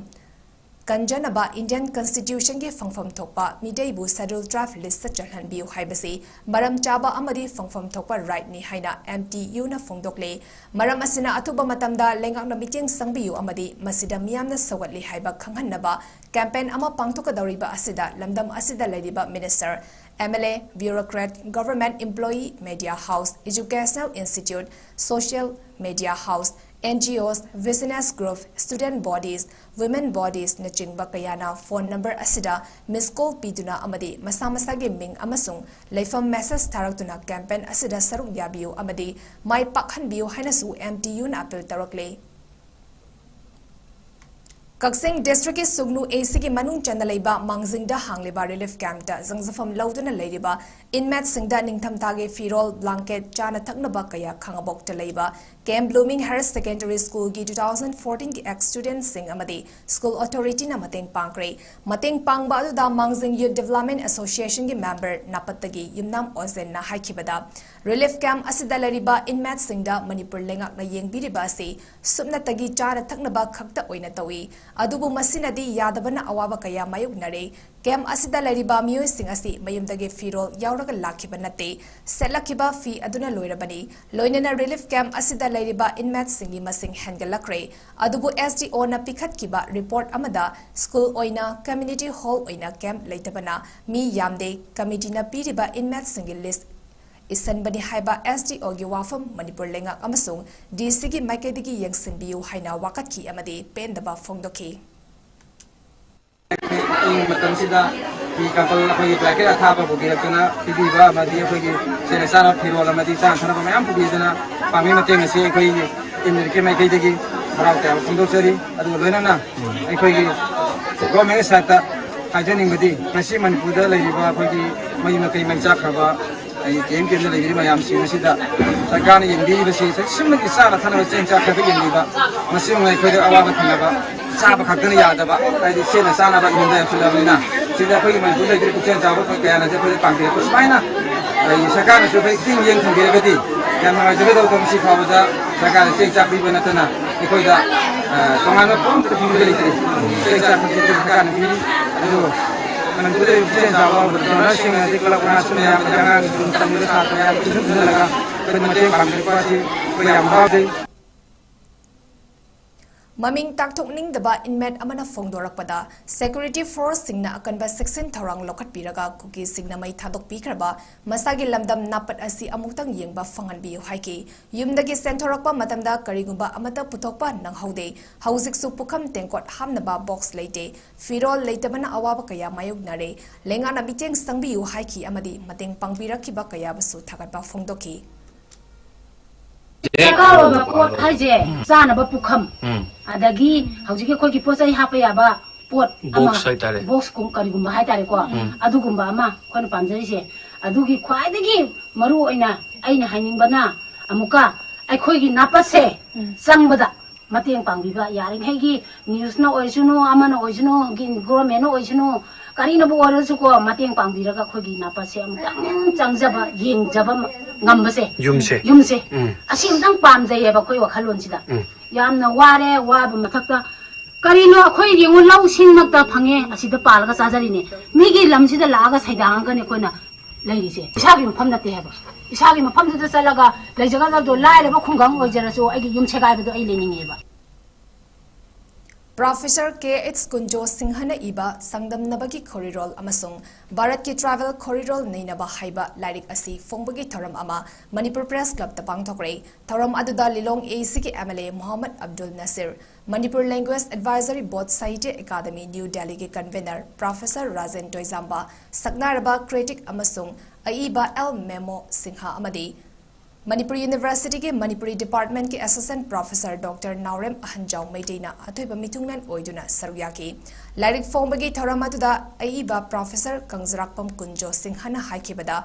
ꯀꯟꯖꯅꯕ Indian Constitution ꯒꯤ ꯐꯪꯐꯝ ꯊꯣꯛꯄ ꯃꯤꯇꯩꯕꯨ Scheduled Tribe list ꯇ ꯆꯜꯍꯟꯕꯤꯌꯨ ꯍꯥꯏꯕꯁꯤ ꯃꯔꯝ ꯆꯥꯕ ꯑꯃꯗꯤ ꯐꯪꯐꯝ ꯊꯣꯛꯄ right ꯅꯤ ꯍꯥꯏꯅ M T U ꯅ ꯐꯣꯡꯗꯣꯛꯂꯤ꯫ ꯃꯔꯝ ꯑꯁꯤꯅ ꯑꯊꯨꯕ ꯃꯇꯝꯗ ꯂꯩꯉꯥꯛꯅ ꯃꯤꯠꯌꯦꯡ ꯆꯪꯕꯤꯌꯨ ꯑꯃꯗꯤ ꯃꯁꯤꯗ ꯃꯤꯌꯥꯝꯅ ꯁꯧꯒꯠꯂꯤ ꯍꯥꯏꯕ ꯈꯪꯍꯟꯅꯕ campaign ꯑꯃ ꯄꯥꯡꯊꯣꯛꯀꯗꯧꯔꯤꯕ ꯑꯁꯤꯗ ꯂꯝꯗꯝ ꯑꯁꯤꯗ ꯂꯩꯔꯤꯕ Minister, M L A, bureaucrat, government employee, media house, educational institute, social media house, N G Os, business group, student bodies, women bodies ꯅꯆꯤꯡꯕ ꯀꯌꯥꯅ phone number ꯑꯁꯤꯗ miss call ꯄꯤꯗꯨꯅ ꯑꯃꯗꯤ ꯃꯁꯥ ꯃꯁꯥꯒꯤ ꯃꯤꯡ ꯑꯃꯁꯨꯡ ꯂꯩꯐꯝ message ꯊꯥꯔꯛꯇꯨꯅ campaign ꯑꯁꯤꯗ ꯁꯔꯨꯛ ꯌꯥꯕꯤꯌꯨ ꯑꯃꯗꯤ ꯃꯥꯏ ꯄꯥꯛꯍꯟꯕꯤꯌꯨ ꯍꯥꯏꯅꯁꯨ M T U ꯅ appeal ꯇꯧꯔꯛꯂꯤ꯫ ꯀꯛꯆꯤꯡ district ꯀꯤ ꯁꯨꯒꯅꯨ A C ꯒꯤ ꯃꯅꯨꯡ ꯆꯟꯅ ꯂꯩꯕ ꯃꯥꯡꯖꯤꯡꯗ ꯍꯥꯡꯂꯤꯕ relief camp ꯇ ꯆꯪꯖꯐꯝ ꯂꯧꯗꯨꯅ ꯂꯩꯔꯤꯕ inmate ꯁꯤꯡꯗ ꯅꯤꯡꯊꯝꯊꯥꯒꯤ ꯐꯤꯔꯣꯜ, blanket, ꯆꯥꯅ ꯊꯛꯅꯕ ꯀꯌꯥ ꯈꯥꯉꯕꯣꯛꯇ ꯂꯩꯕ Camp Blooming Higher Secondary School ꯒꯤ two thousand fourteen ꯒꯤ ex student ꯁꯤꯡ ꯑꯃꯗꯤ school authority ꯅ ꯃꯇꯦꯡ ꯄꯥꯡꯈ꯭ꯔꯦ꯫ ꯃꯇꯦꯡ ꯄꯥꯡꯕ ꯑꯗꯨꯗ ꯃꯥꯡꯖꯤꯡ Youth Development Association ꯒꯤ member ꯅꯥꯄꯠꯇꯒꯤ ꯌꯨꯝꯅꯥꯝ ꯑꯣꯖꯦꯟꯅ ꯍꯥꯏꯈꯤꯕꯗ, relief camp ꯑꯁꯤꯗ ꯂꯩꯔꯤꯕ inmate ꯁꯤꯡꯗ ꯃꯅꯤꯄꯨꯔ ꯂꯩꯉꯥꯛꯅ ꯌꯦꯡꯕꯤꯔꯤꯕ ꯑꯁꯤ ꯁꯨꯞꯅꯇꯒꯤ ꯆꯥꯅ ꯊꯛꯅꯕ ꯈꯛꯇ ꯑꯣꯏꯅ ꯇꯧꯏ꯫ ꯑꯗꯨꯕꯨ ꯃꯁꯤꯅꯗꯤ ꯌꯥꯗꯕꯅ ꯑꯋꯥꯕ ꯀꯌꯥ ꯃꯥꯌꯣꯛꯅꯔꯦ꯫ Camp ꯑꯁꯤꯗ ꯂꯩꯔꯤꯕ ꯃꯤꯑꯣꯏꯁꯤꯡ ꯑꯁꯤ ꯃꯌꯨꯝꯗꯒꯤ ꯐꯤꯔꯣꯜ ꯌꯥꯎꯔꯒ ꯂꯥꯛꯈꯤꯕ ꯅꯠꯇꯦ꯫ ꯁꯦꯠꯂꯛꯈꯤꯕ ꯐꯤ ꯑꯗꯨꯅ ꯂꯣꯏꯔꯕꯅꯤ꯫ ꯂꯣꯏꯅꯅ relief camp ꯑꯁꯤꯗ ꯂꯩꯔꯤꯕ inmate ꯁꯤꯡꯒꯤ ꯃꯁꯤꯡ ꯍꯦꯟꯒꯠꯂꯛꯈ꯭ꯔꯦ꯫ ꯑꯗꯨꯕꯨ S D O ꯅ ꯄꯤꯈꯠꯈꯤꯕ report ꯑꯃꯗ school ꯑꯣꯏꯅ community hall ꯑꯣꯏꯅ camp ꯂꯩꯇꯕꯅ ꯃꯤ ꯌꯥꯝꯗꯦ꯫ Committee ꯅ ꯄꯤꯔꯤꯕ inmate ꯁꯤꯡꯒꯤ list ꯏꯁꯟꯕꯅꯤ ꯍꯥꯏꯕ S D O ꯒꯤ ꯋꯥꯐꯝ ꯃꯅꯤꯄꯨꯔ ꯂꯩꯉꯥꯛ ꯑꯃꯁꯨꯡ D C ꯒꯤ ꯃꯥꯏꯀꯩꯗꯒꯤ ꯌꯦꯡꯁꯤꯟꯕꯤꯌꯨ ꯍꯥꯏꯅ ꯋꯥꯀꯠꯈꯤ ꯑꯃꯗꯤ ꯄꯦꯟꯗꯕ ꯐꯣꯡꯗꯣꯛꯈꯤ꯫ ꯑꯩꯈꯣꯏ ꯃꯇꯝꯁꯤꯗ ꯐꯤ ꯀꯥꯡꯈꯜ ꯑꯩꯈꯣꯏꯒꯤ blanket ꯑꯊꯥꯕ ꯄꯨꯕꯤꯔꯛꯇꯨꯅ ꯄꯤꯕꯤꯕ ꯑꯃꯗꯤ ꯑꯩꯈꯣꯏꯒꯤ ꯁꯦꯠꯅ ꯆꯥꯅꯕ ꯐꯤꯔꯣꯜ ꯑꯃꯗꯤ ꯆꯥꯅ ꯊꯛꯅꯕ ꯃꯌꯥꯝ ꯄꯨꯕꯤꯗꯨꯅ ꯄꯥꯡꯕꯤ ꯃꯇꯦꯡ ꯑꯁꯤ ꯑꯩꯈꯣꯏꯒꯤ inmate ꯀꯤ ꯃꯥꯏꯀꯩꯗꯒꯤ ꯍꯔꯥꯎ ꯇꯌꯥꯝꯕ ꯐꯣꯡꯗꯣꯛꯆꯔꯤ꯫ ꯑꯗꯨꯒ ꯂꯣꯏꯅꯅ ꯑꯩꯈꯣꯏꯒꯤ government ꯀꯤ side ꯇ ꯍꯥꯏꯖꯅꯤꯡꯕꯗꯤ ꯉꯁꯤ ꯃꯅꯤꯄꯨꯔꯗ ꯂꯩꯔꯤꯕ ꯑꯩꯈꯣꯏꯒꯤ ꯃꯌꯨꯝ ꯃꯀꯩ ꯃꯩ ꯆꯥꯛꯈ꯭ꯔꯕ ꯑꯩ camp camp ꯇ ꯂꯩꯕꯤꯔꯤꯕ ꯃꯌꯥꯝꯁꯤꯡ ꯑꯁꯤꯗ ꯁꯔꯀꯥꯔꯅ ꯌꯦꯡꯕꯤꯔꯤꯕꯁꯤ ꯆꯦꯛꯁꯤꯟꯕꯒꯤ ꯆꯥꯅ ꯊꯛꯅꯕ ꯆꯦꯡ ꯆꯥꯛ ꯈꯛꯇ ꯌꯦꯡꯕꯤꯕ, ꯃꯁꯤꯃꯛꯅ ꯑꯩꯈꯣꯏꯗ ꯑꯋꯥꯕ ꯊꯦꯡꯅꯕ, ꯆꯥꯕ ꯈꯛꯇꯅ ꯌꯥꯗꯕ, ꯍꯥꯏꯗꯤ ꯁꯦꯠꯅ ꯆꯥꯅꯕ ꯏꯃꯨꯡꯗ ꯌꯥꯎꯁꯤꯜꯂꯕꯅꯤꯅ ꯁꯤꯗ ꯑꯩꯈꯣꯏꯒꯤ ꯃꯅꯤꯄꯨꯔ ꯂꯩꯔꯤꯕ ꯄꯨꯛꯆꯦꯜ ꯆꯥꯎꯕ ꯀꯌꯥꯅꯁꯨ ꯑꯩꯈꯣꯏꯗ ꯄꯥꯡꯕꯤꯔꯛꯄ ꯁꯨꯃꯥꯏꯅ ꯑꯩ ꯁꯔꯀꯥꯔꯅꯁꯨ ꯑꯩꯈꯣꯏ ꯈꯤꯇꯪ ꯌꯦꯡ ꯊꯝꯕꯤꯔꯒꯗꯤ ꯌꯥꯝ ꯅꯨꯡꯉꯥꯏꯖꯒꯗꯧꯕ꯫ ꯃꯁꯤ ꯐꯥꯎꯕꯗ ꯁꯔꯀꯥꯔꯅ ꯆꯦꯡ ꯆꯥꯛ ꯄꯤꯕ ꯅꯠꯇꯅ ꯑꯩꯈꯣꯏꯗ ꯇꯣꯉꯥꯟꯕ ꯄꯣꯠ ꯑꯝꯇ ꯄꯤꯕ ꯂꯩꯇ꯭ꯔꯦ꯫ ꯆꯩ ꯆꯥꯛ ꯈꯛꯇ ꯄꯤꯕ ꯁꯔꯀꯥꯔꯅ ꯄꯤꯔꯤ꯫ ꯑꯗꯨ ꯃꯅꯤꯄꯨꯔꯗ ꯂꯩꯕ ꯄꯨꯛꯆꯦꯜ ꯆꯥꯎꯕ ꯗꯣꯅꯔꯁꯤꯡ, ꯑꯗꯩ ꯀ꯭ꯂꯕ ꯑꯣꯖꯥꯁꯤꯡ ꯃꯌꯥꯝ, ꯑꯉꯥꯡꯁꯤꯡ ꯇꯝꯂꯤꯕ ꯁꯥꯇ꯭ꯔ ꯃꯌꯥꯝ ꯄꯨꯟꯁꯤꯟ ꯄꯨꯟꯁꯤꯜꯂꯒ ꯑꯩꯈꯣꯏꯅ ꯃꯇꯦꯡ ꯄꯥꯡꯕꯤꯔꯛꯄ ꯑꯁꯤ ꯑꯩꯈꯣꯏ ꯌꯥꯝ ꯍꯔꯥꯎꯖꯩ꯫ ꯃꯃꯤꯡ ꯇꯥꯛꯊꯣꯛꯅꯤꯡꯗꯕ inmate ꯑꯃꯅ ꯐꯣꯡꯗꯣꯔꯛꯄꯗ, security forceꯁꯤꯡꯅ ꯑꯀꯟꯕ ꯆꯦꯛꯁꯤꯟ ꯊꯧꯔꯥꯡ ꯂꯧꯈꯠꯄꯤꯔꯒ ꯀꯨꯀꯤꯁꯤꯡꯅ ꯃꯩ ꯊꯥꯗꯣꯛꯄꯤꯈ꯭ꯔꯕ ꯃꯁꯥꯒꯤ ꯂꯝꯗꯝ ꯅꯥꯄꯠ ꯑꯁꯤ ꯑꯃꯨꯛꯇꯪ ꯌꯦꯡꯕ ꯐꯪꯍꯟꯕꯤꯌꯨ ꯍꯥꯏꯈꯤ꯫ ꯌꯨꯝꯗꯒꯤ ꯆꯦꯟꯊꯣꯔꯛꯄ ꯃꯇꯝꯗ ꯀꯔꯤꯒꯨꯝꯕ ꯑꯃꯠꯇ ꯄꯨꯊꯣꯛꯄ ꯅꯪꯍꯧꯗꯦ꯫ ꯍꯧꯖꯤꯛꯁꯨ ꯄꯨꯈꯝ ꯇꯦꯡꯀꯣꯠ ꯍꯥꯞꯅꯕ box ꯂꯩꯇꯦ꯫ ꯐꯤꯔꯣꯜ ꯂꯩꯇꯕꯅ ꯑꯋꯥꯕ ꯀꯌꯥ ꯃꯥꯌꯣꯛꯅꯔꯦ꯫ ꯂꯩꯉꯥꯛꯅ ꯃꯤꯠꯌꯦꯡ ꯆꯪꯕꯤꯌꯨ ꯍꯥꯏꯈꯤ ꯑꯃꯗꯤ ꯃꯇꯦꯡ ꯄꯥꯡꯕꯤꯔꯛꯈꯤꯕ ꯀꯌꯥꯕꯨꯁꯨ ꯊꯥꯒꯠꯄ ꯐꯣꯡꯗꯣꯛꯈꯤ꯫ ꯗꯔꯀꯥꯔ ꯑꯣꯏꯕ ꯄꯣꯠ ꯍꯥꯏꯁꯦ, ꯎꯝ꯫ ꯆꯥꯅꯕ ꯄꯨꯈꯝ, ꯎꯝ꯫ ꯑꯗꯒꯤ ꯍꯧꯖꯤꯛꯀꯤ ꯑꯩꯈꯣꯏꯒꯤ ꯄꯣꯠ ꯆꯩ ꯍꯥꯞꯄ ꯌꯥꯕ ꯄꯣꯠ ꯑꯃ, box ꯍꯥꯏꯇꯥꯔꯦ꯫ Box ꯀꯨꯝ-, ꯀꯔꯤꯒꯨꯝꯕ ꯍꯥꯏꯇꯥꯔꯦꯀꯣ, ꯎꯝ꯫ ꯑꯗꯨꯒꯨꯝꯕ ꯑꯃ ꯑꯩꯈꯣꯏꯅ ꯄꯥꯝꯖꯔꯤꯁꯦ꯫ ꯑꯗꯨꯒꯤ ꯈ꯭ꯋꯥꯏꯗꯒꯤ ꯃꯔꯨ ꯑꯣꯏꯅ ꯑꯩꯅ ꯍꯥꯏꯅꯤꯡꯕꯅ, ꯑꯃꯨꯛꯀ ꯑꯩꯈꯣꯏꯒꯤ ꯅꯥꯄꯠꯁꯦ, ꯎꯝ꯫ ꯆꯪꯕꯗ ꯃꯇꯦꯡ ꯄꯥꯡꯕꯤꯕ, ꯌꯥꯔꯤꯈꯩꯒꯤ newsꯅ ꯑꯣꯏꯁꯅꯨ, ꯑꯃꯅ ꯑꯣꯏꯁꯅꯨ, ꯒꯤ-, governmentꯅ ꯑꯣꯏꯁꯅꯨ, ꯀꯔꯤꯅꯕꯨ ꯑꯣꯏꯔꯁꯨꯀꯣ, ꯃꯇꯦꯡ ꯄꯥꯡꯕꯤꯔꯒ ꯑꯩꯈꯣꯏꯒꯤ ꯅꯥꯄꯠꯁꯦ ꯑꯃꯨꯛꯇꯪ ꯆꯪꯖꯕ, ꯌꯦꯡꯖꯕ ꯃ-, ꯉꯝꯕꯁꯦ꯫ ꯌꯨꯝꯁꯦ꯫ ꯌꯨꯝꯁꯦ꯫ ꯎꯝ꯫ ꯑꯁꯤ ꯑꯃꯨꯛꯇꯪ ꯄꯥꯝꯖꯩꯌꯦꯕ ꯑꯩꯈꯣꯏ ꯋꯥꯈꯜꯂꯣꯟꯁꯤꯗ꯫ ꯎꯝ꯫ ꯌꯥꯝꯅ ꯋꯥꯔꯦ, ꯋꯥꯕ ꯃꯊꯛꯇ ꯀꯔꯤꯅꯣ ꯑꯩꯈꯣꯏ ꯌꯦꯡꯉꯨ, ꯂꯧ ꯁꯤꯡꯃꯛꯇ ꯐꯪꯉꯦ, ꯑꯁꯤꯗ ꯄꯥꯜꯂꯒ ꯆꯥꯖꯔꯤꯅꯦ꯫ ꯃꯤꯒꯤ ꯂꯝꯁꯤꯗ ꯂꯥꯛꯑꯒ ꯁꯩꯗꯥꯡꯉꯒꯅꯦ ꯑꯩꯈꯣꯏꯅ ꯂꯩꯔꯤꯁꯦ꯫ ꯏꯁꯥꯒꯤ ꯃꯐꯝ ꯅꯠꯇꯦ ꯍꯥꯏꯕ꯫ ꯏꯁꯥꯒꯤ ꯃꯐꯝꯗꯨꯗ ꯆꯠꯂꯒ ꯂꯩꯖꯒꯗꯕꯗꯣ, ꯂꯥꯏꯔꯕ ꯈꯨꯡꯒꯪ ꯑꯣꯏꯖꯔꯁꯨ ꯑꯩꯒꯤ ꯌꯨꯝ ꯁꯦꯒꯥꯏꯕꯗꯣ ꯑꯩ ꯂꯩꯅꯤꯡꯉꯦꯕ꯫ Professor ꯀꯦ ꯑꯩꯆ ꯀꯨꯟꯖꯣ ꯁꯤꯡꯍꯅ ꯏꯕ ꯆꯥꯡꯗꯝꯅꯕꯒꯤ ꯈꯣꯔꯤꯔꯣꯜ ꯑꯃꯁꯨꯡ ꯚꯥꯔꯠꯀꯤ tribal ꯈꯣꯔꯤꯔꯣꯜ ꯅꯩꯅꯕ ꯍꯥꯏꯕ ꯂꯥꯏꯔꯤꯛ ꯑꯁꯤ ꯐꯣꯡꯕꯒꯤ ꯊꯧꯔꯝ ꯑꯃ ꯃꯅꯤꯄꯨꯔ Press Clubꯇ ꯄꯥꯡꯊꯣꯛꯈ꯭ꯔꯦ꯫ ꯊꯧꯔꯝ ꯑꯗꯨꯗ ꯂꯤꯂꯣꯡ AECꯒꯤ MLA ꯃꯣꯍꯝꯃꯗ ꯑꯕꯗꯨꯜ ꯅꯁꯤꯔ, Manipur Language Advisory Board Sahitya Academy New Delhiꯒꯤ convener Professor Rajen ꯇꯣꯏꯖꯥꯝꯕ, ꯁꯛꯅꯥꯏꯔꯕ critic ꯑꯃꯁꯨꯡ ꯑꯏꯕ ꯑꯦꯜ ꯃꯦꯃꯣ ꯁꯤꯡꯍ ꯑꯃꯗꯤ Manipur Universityꯒꯤ Manipuri Departmentꯀꯤ Assistant Professor Doctor ꯅꯥꯎꯔꯦꯝ ꯑꯍꯟꯖꯥꯎ ꯃꯩꯇꯩꯅ ꯑꯊꯣꯏꯕ ꯃꯤꯊꯨꯡꯂꯦꯟ ꯑꯣꯏꯗꯨꯅ ꯁꯔꯨꯛ ꯌꯥꯈꯤ꯫ ꯂꯥꯏꯔꯤꯛ ꯐꯣꯡꯕꯒꯤ ꯊꯧꯔꯝ ꯑꯗꯨꯗ ꯑꯏꯕ Professor ꯀꯪꯖꯔꯥꯛꯄꯝ ꯀꯨꯟꯖꯣ ꯁꯤꯡꯍꯅ ꯍꯥꯏꯈꯤꯕꯗ,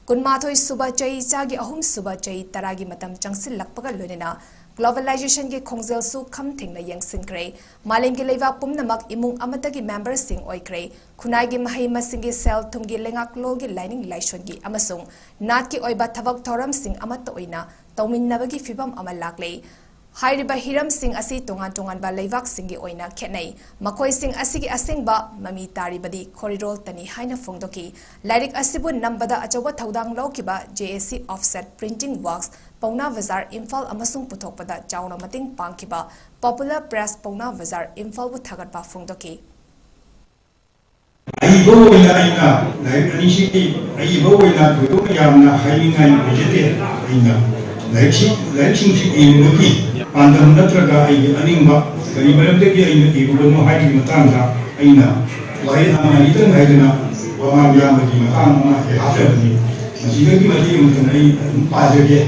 ꯀꯨꯟꯃꯥꯊꯣꯏ ꯁꯨꯕ ꯆꯍꯤꯆꯥꯒꯤ ꯑꯍꯨꯝ ꯁꯨꯕ ꯆꯍꯤ ꯇꯔꯥꯒꯤ ꯃꯇꯝ ꯆꯪꯁꯤꯜꯂꯛꯄꯒ ꯂꯣꯏꯅꯅ globalizationꯒꯤ ꯈꯣꯡꯖꯦꯜꯁꯨ ꯈꯝ ꯊꯦꯡꯅ ꯌꯦꯡꯁꯤꯟꯈ꯭ꯔꯦ꯫ ꯃꯥꯂꯦꯝꯒꯤ ꯂꯩꯕꯥꯛ ꯄꯨꯝꯅꯃꯛ ꯏꯃꯨꯡ ꯑꯃꯠꯇꯒꯤ memberꯁꯤꯡ ꯑꯣꯏꯈ꯭ꯔꯦ꯫ ꯈꯨꯟꯅꯥꯏꯒꯤ ꯃꯍꯩ ꯃꯁꯤꯡꯒꯤ ꯁꯦꯜ ꯊꯨꯝꯒꯤ ꯂꯩꯉꯥꯛꯂꯣꯟꯒꯤ ꯂꯥꯏꯅꯤꯡ ꯂꯥꯏꯁꯣꯟꯒꯤ ꯑꯃꯁꯨꯡ ꯅꯥꯠꯀꯤ ꯑꯣꯏꯕ ꯊꯕꯛ ꯊꯧꯔꯝꯁꯤꯡ ꯑꯃꯠꯇ ꯑꯣꯏꯅ ꯇꯧꯃꯤꯟꯅꯕꯒꯤ ꯐꯤꯚꯝ ꯑꯃ ꯂꯥꯛꯂꯦ꯫ ꯍꯥꯏꯔꯤꯕ ꯍꯤꯔꯝꯁꯤꯡ ꯑꯁꯤ ꯇꯣꯉꯥꯟ ꯇꯣꯉꯥꯟꯕ ꯂꯩꯕꯥꯛꯁꯤꯡꯒꯤ ꯑꯣꯏꯅ ꯈꯦꯠꯅꯩ꯫ ꯃꯈꯣꯏꯁꯤꯡ ꯑꯁꯤꯒꯤ ꯑꯁꯦꯡꯕ ꯃꯃꯤ ꯇꯥꯔꯤꯕꯗꯤ ꯈꯣꯔꯤꯔꯣꯜꯇꯅꯤ ꯍꯥꯏꯅ ꯐꯣꯡꯗꯣꯛꯈꯤ꯫ ꯂꯥꯏꯔꯤꯛ ꯑꯁꯤꯕꯨ ꯅꯝꯕꯗ ꯑꯆꯧꯕ ꯊꯧꯗꯥꯡ ꯂꯧꯈꯤꯕ J A C Offset Printing Works, ꯄꯧꯅꯥ ꯕꯖꯥꯔ, ꯏꯝꯐꯥꯜ ꯑꯃꯁꯨꯡ ꯄꯨꯊꯣꯛꯄꯗ ꯆꯥꯎꯅ ꯃꯇꯦꯡ ꯄꯥꯡꯈꯤꯕ Popular Press, ꯄꯧꯅꯥ ꯕꯖꯥꯔ, ꯏꯝꯐꯥꯜꯕꯨ ꯊꯥꯒꯠꯄ ꯐꯣꯡꯗꯣꯛꯈꯤ꯫ ꯑꯩꯕꯨ ꯑꯣꯏꯅ ꯑꯩꯅ ꯂꯥꯏꯔꯤꯛ ꯑꯅꯤꯁꯤꯒꯤ ꯑꯩꯕꯨ ꯑꯣꯏꯅ ꯊꯣꯏꯗꯣꯛꯅ ꯌꯥꯝꯅ ꯍꯥꯏꯅꯤꯡꯉꯥꯏ ꯑꯣꯏꯖꯗꯦ꯫ ꯑꯩꯅ ꯂꯥꯏꯔꯤꯛꯁꯤ, ꯂꯥꯏꯔꯤꯛꯁꯤꯡꯁꯤ ꯏꯔꯨꯕꯒꯤ ꯄꯥꯟꯗꯝ ꯅꯠꯇ꯭ꯔꯒ ꯑꯩꯒꯤ ꯑꯅꯤꯡꯕ ꯀꯔꯤ ꯃꯔꯝꯗꯒꯤ ꯑꯩꯅ ꯏꯔꯨꯕꯅꯣ ꯍꯥꯏꯕꯒꯤ ꯃꯇꯥꯡꯗ ꯑꯩꯅ ꯋꯥꯍꯩ ꯑꯃ ꯑꯅꯤꯇꯪ ꯍꯥꯏꯗꯨꯅ ꯋꯥꯉꯥꯡ ꯌꯥꯝꯕꯒꯤ ꯃꯇꯥꯡ ꯑꯃ ꯑꯩ ꯍꯥꯞꯆꯕꯅꯤ꯫ ꯃꯁꯤꯗꯒꯤ ꯃꯇꯦꯡ ꯑꯃꯇꯪ ꯑꯩ ꯑꯗꯨꯝ ꯄꯥꯖꯒꯦ꯫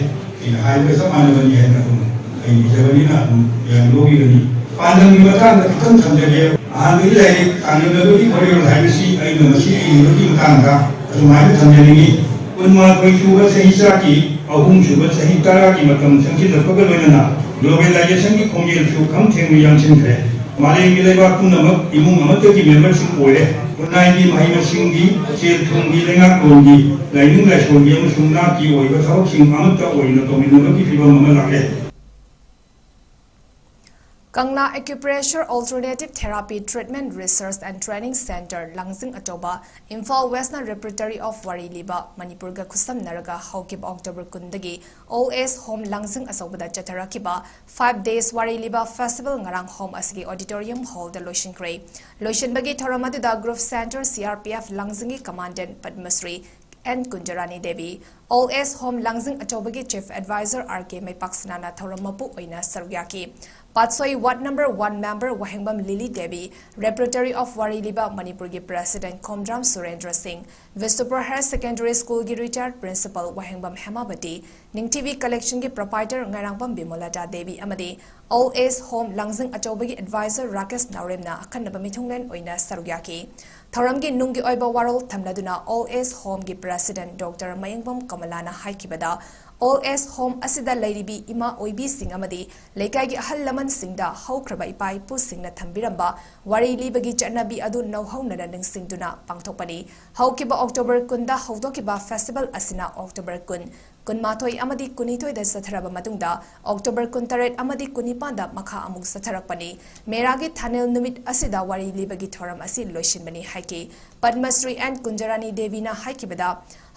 ꯑꯩꯅ ꯍꯥꯏꯕꯒ ꯆꯞ ꯃꯥꯟꯅꯕꯅꯤ ꯍꯥꯏꯅ ꯑꯗꯨꯝ ꯑꯩ ꯏꯖꯕꯅꯤꯅ ꯑꯗꯨꯝ ꯃꯌꯥꯝ ꯂꯧꯕꯤꯒꯅꯤ꯫ ꯄꯥꯟꯗꯝꯒꯤ ꯃꯇꯥꯡꯗ ꯈꯤꯇꯪ ꯊꯝꯖꯒꯦ꯫ ꯑꯍꯥꯟꯕꯒꯤ ꯂꯥꯏꯔꯤꯛ ꯇꯥꯡꯂꯝꯂꯕꯒꯤ ꯈꯣꯔꯤꯔꯣꯜ ꯍꯥꯏꯕꯁꯤ ꯑꯩꯅ ꯃꯁꯤ ꯏꯔꯤꯕꯒꯤ ꯃꯇꯥꯡꯗ ꯑꯗꯨꯃꯥꯏꯅ ꯊꯝꯖꯅꯤꯡꯏ꯫ ꯀꯨꯟꯃꯥꯊꯣꯏ ꯁꯨꯕ ꯆꯍꯤ ꯆꯥꯒꯤ ꯑꯍꯨꯝ ꯁꯨꯕ ꯆꯍꯤ ꯇꯔꯥꯒꯤ ꯃꯇꯝ ꯆꯪꯁꯤꯜꯂꯛꯄꯒ ꯂꯣꯏꯅꯅ globalizationꯒꯤ ꯈꯣꯡꯖꯦꯜꯁꯨ ꯈꯝ ꯊꯦꯡꯅ ꯌꯥꯡꯁꯤꯟꯈ꯭ꯔꯦ꯫ ꯃꯥꯂꯦꯝꯒꯤ ꯂꯩꯕꯥꯛ ꯄꯨꯝꯅꯃꯛ ꯏꯃꯨꯡ ꯑꯃꯠꯇꯒꯤ memberꯁꯤꯡ ꯑꯣꯏꯔꯦ꯫ ꯈꯨꯟꯅꯥꯏꯒꯤ ꯃꯍꯩ ꯃꯁꯤꯡꯒꯤ, ꯁꯦꯜ ꯊꯨꯝꯒꯤ, ꯂꯩꯉꯥꯛꯂꯣꯟꯒꯤ, ꯂꯥꯏꯅꯤꯡ ꯂꯥꯏꯁꯣꯟꯒꯤ ꯑꯃꯁꯨꯡ ꯅꯥꯠꯀꯤ ꯑꯣꯏꯕ ꯊꯕꯛꯁꯤꯡ ꯑꯃꯠꯇ ꯑꯣꯏꯅ ꯇꯧꯃꯤꯟꯅꯕꯒꯤ ꯐꯤꯕꯝ ꯑꯃ ꯂꯥꯛꯂꯦ꯫ ꯀꯪꯂꯥ Acupressure Alternative Therapy Treatment Research and Training Centre, ꯂꯥꯡꯖꯤꯡ ꯑꯆꯧꯕ, ꯏꯝꯐꯥꯜ Westꯅ repertory of ꯋꯥꯔꯤ ꯂꯤꯕ ꯃꯅꯤꯄꯨꯔꯒ ꯈꯨꯠꯁꯝꯅꯔꯒ ꯍꯧꯈꯤꯕ October ꯀꯨꯟꯗꯒꯤ Old Age Home ꯂꯥꯡꯖꯤꯡ ꯑꯆꯧꯕꯗ ꯆꯠꯊꯔꯛꯈꯤꯕ five days ꯋꯥꯔꯤ ꯂꯤꯕ festival ꯉꯔꯥꯡ home ꯑꯁꯤꯒꯤ auditorium hallꯗ ꯂꯣꯏꯁꯤꯟꯈ꯭ꯔꯦ꯫ ꯂꯣꯏꯁꯤꯟꯕꯒꯤ ꯊꯧꯔꯝ ꯑꯗꯨꯗ Group Centre C R P F ꯂꯥꯡꯖꯤꯡꯒꯤ Commandant Padma Shri N ꯀꯨꯟꯖꯔꯥꯅꯤ Devi, Old Age Home ꯂꯥꯡꯖꯤꯡ ꯑꯆꯧꯕꯒꯤ Chief Advisor R K ꯃꯩꯄꯥꯛꯁꯅꯥꯅ ꯊꯧꯔꯝ ꯃꯄꯨ ꯑꯣꯏꯅ ꯁꯔꯨꯛ ꯌꯥꯈꯤ꯫ ꯄꯥꯠꯁꯣꯏ Ward number one member Wahengbam lily Devi, repertory of ꯋꯥꯔꯤ ꯂꯤꯕ ꯃꯅꯤꯄꯨꯔꯒꯤ President ꯈꯣꯝꯗ꯭ꯔꯥꯝ ꯁꯨꯔꯦꯟꯗ꯭ꯔ ꯁꯤꯡ, Bishnupur Higher Secondary Schoolꯒꯤ retired Principal ꯋꯥꯍꯦꯡꯕꯝ ꯍꯦꯃꯥꯕꯇꯤ, ꯅꯤꯡꯊꯤꯕꯤ Collectionꯒꯤ proprietor ꯉꯥꯏꯔꯥꯡꯕꯝ ꯕꯤꯃꯣꯂꯇꯥ ꯗꯦꯕꯤ ꯑꯃꯗꯤ Old Age Home ꯂꯥꯡꯖꯤꯡ ꯑꯆꯧꯕꯒꯤ Advisor Rakesh ꯅꯥꯎꯔꯦꯝꯅ ꯑꯈꯟꯅꯕ ꯃꯤꯊꯨꯡꯂꯦꯟ ꯑꯣꯏꯅ ꯁꯔꯨꯛ ꯌꯥꯈꯤ꯫ ꯊꯧꯔꯝꯒꯤ ꯅꯨꯡꯒꯤ ꯑꯣꯏꯕ ꯋꯥꯔꯣꯜ ꯊꯝꯂꯗꯨꯅ Old Age Homeꯒꯤ President Doctor ꯃꯌꯦꯡꯕꯝ ꯀꯃꯂꯥꯅ ꯍꯥꯏꯈꯤꯕꯗ, Old Age Home ꯑꯁꯤꯗ ꯂꯩꯔꯤꯕꯤ ꯏꯃꯥ ꯑꯣꯏꯕꯤꯁꯤꯡ ꯑꯃꯗꯤ ꯂꯩꯀꯥꯏꯒꯤ ꯑꯍꯜ ꯂꯃꯟꯁꯤꯡꯗ ꯍꯧꯈ꯭ꯔꯕ ꯏꯄꯥ ꯏꯄꯨꯁꯤꯡꯅ ꯊꯝꯕꯤꯔꯝꯕ ꯋꯥꯔꯤ ꯂꯤꯕꯒꯤ ꯆꯠꯅꯕꯤ ꯑꯗꯨ ꯅꯧꯍꯧꯅꯅ ꯅꯤꯡꯁꯤꯡꯗꯨꯅ ꯄꯥꯡꯊꯣꯛꯄꯅꯤ꯫ ꯍꯧꯈꯤꯕ October ꯀꯨꯟꯗ ꯍꯧꯗꯣꯛꯈꯤꯕ festival ꯑꯁꯤꯅ October ꯀꯨꯟ, ꯀꯨꯟꯃꯥꯊꯣꯏ ꯑꯃꯗꯤ ꯀꯨꯟꯅꯤꯊꯣꯏꯗ ꯆꯠꯊꯔꯕ ꯃꯇꯨꯡꯗ ꯑꯣꯛꯇꯣꯕꯔ ꯀꯨꯟꯇꯔꯦꯠ ꯑꯃꯗꯤ ꯀꯨꯟꯅꯤꯄꯥꯟꯗ ꯃꯈꯥ ꯑꯃꯨꯛ ꯆꯠꯊꯔꯛꯄꯅꯤ꯫ ꯃꯦꯔꯥꯒꯤ ꯊꯥꯅꯦꯜ ꯅꯨꯃꯤꯠ ꯑꯁꯤꯗ ꯋꯥꯔꯤ ꯂꯤꯕꯒꯤ ꯊꯧꯔꯝ ꯑꯁꯤ ꯂꯣꯏꯁꯤꯟꯕꯅꯤ ꯍꯥꯏꯈꯤ꯫ ꯄꯗꯃ ꯁ꯭ꯔꯤ ꯑꯦꯟ ꯀꯨꯟꯖꯔꯥꯅꯤ ꯗꯦꯕꯤꯅ ꯍꯥꯏꯈꯤꯕꯗ,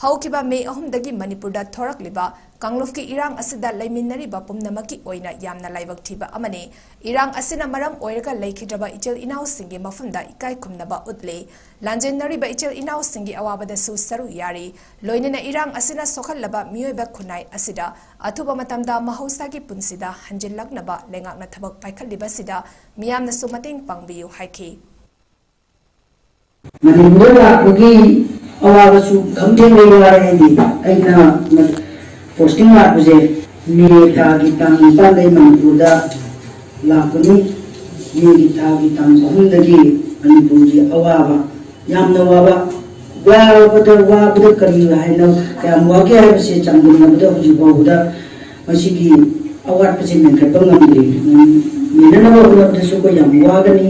ꯍꯧꯈꯤꯕ ꯃꯦ ꯑꯍꯨꯝꯗꯒꯤ ꯃꯅꯤꯄꯨꯔꯗ ꯊꯣꯔꯛꯂꯤꯕ ꯀꯥꯡꯂꯨꯞꯀꯤ ꯏꯔꯥꯡ ꯑꯁꯤꯗ ꯂꯩꯃꯤꯟꯅꯔꯤꯕ ꯄꯨꯝꯅꯃꯛꯀꯤ ꯑꯣꯏꯅ ꯌꯥꯝꯅ ꯂꯥꯏꯕꯛ ꯊꯤꯕ ꯑꯃꯅꯤ꯫ ꯏꯔꯥꯡ ꯑꯁꯤꯅ ꯃꯔꯝ ꯑꯣꯏꯔꯒ ꯂꯩꯈꯤꯗ꯭ꯔꯕ ꯏꯆꯤꯜ ꯏꯅꯥꯎꯁꯤꯡꯒꯤ ꯃꯐꯝꯗ ꯏꯀꯥꯏ ꯈꯨꯝꯅꯕ ꯎꯠꯂꯤ꯫ ꯂꯥꯟꯖꯦꯟꯅꯔꯤꯕ ꯏꯆꯤꯜ ꯏꯅꯥꯎꯁꯤꯡꯒꯤ ꯑꯋꯥꯕꯗꯁꯨ ꯁꯔꯨꯛ ꯌꯥꯔꯤ꯫ ꯂꯣꯏꯅꯅ ꯏꯔꯥꯡ ꯑꯁꯤꯅ ꯁꯣꯛꯍꯜꯂꯕ ꯃꯤꯑꯣꯏꯕ ꯈꯨꯟꯅꯥꯏ ꯑꯁꯤꯗ ꯑꯊꯨꯕ ꯃꯇꯝꯗ ꯃꯍꯧꯁꯥꯒꯤ ꯄꯨꯟꯁꯤꯗ ꯍꯟꯖꯤꯜꯂꯛꯅꯕ ꯂꯩꯉꯥꯛꯅ ꯊꯕꯛ ꯄꯥꯏꯈꯠꯂꯤꯕꯁꯤꯗ ꯃꯤꯌꯥꯝꯅꯁꯨ ꯃꯇꯦꯡ ꯄꯥꯡꯕꯤꯌꯨ ꯍꯥꯏꯈꯤ꯫ ꯃꯅꯤꯄꯨꯔꯗ ꯂꯥꯛꯄꯒꯤ ꯑꯋꯥꯕꯁꯨ ꯈꯝ ꯊꯦꯡꯅ ꯋꯥꯔꯦ꯫ ꯑꯩꯗꯤ ꯑꯩꯅ ꯄꯣꯁꯇꯤꯡ ꯂꯥꯛꯄꯁꯦ ꯃꯦ ꯊꯥꯒꯤ ꯇꯥꯡ ꯅꯤꯄꯥꯟꯗꯩ ꯃꯅꯤꯄꯨꯔꯗ ꯂꯥꯛꯄꯅꯤ꯫ ꯃꯦꯒꯤ ꯊꯥꯒꯤ ꯇꯥꯡ ꯑꯍꯨꯝꯗꯒꯤ ꯃꯅꯤꯄꯨꯔꯒꯤ ꯑꯋꯥꯕ, ꯌꯥꯝꯅ ꯋꯥꯕ, ꯋꯥꯔꯕꯗ ꯋꯥꯕꯗ ꯀꯔꯤ ꯍꯥꯏꯅꯣ, ꯀꯌꯥꯝ ꯋꯥꯒꯦ ꯍꯥꯏꯕꯁꯦ ꯆꯥꯡꯗꯝꯅꯕꯗ ꯍꯧꯖꯤꯛ ꯐꯥꯎꯕꯗ ꯃꯁꯤꯒꯤ ꯑꯋꯥꯠꯄꯁꯦ ꯃꯦꯟꯈꯠꯄ ꯉꯝꯗ꯭ꯔꯤ꯫ ꯃꯦꯟꯅꯅꯕ ꯍꯣꯠꯅꯕꯗꯁꯨ ꯑꯩꯈꯣꯏ ꯌꯥꯝ ꯋꯥꯒꯅꯤ꯫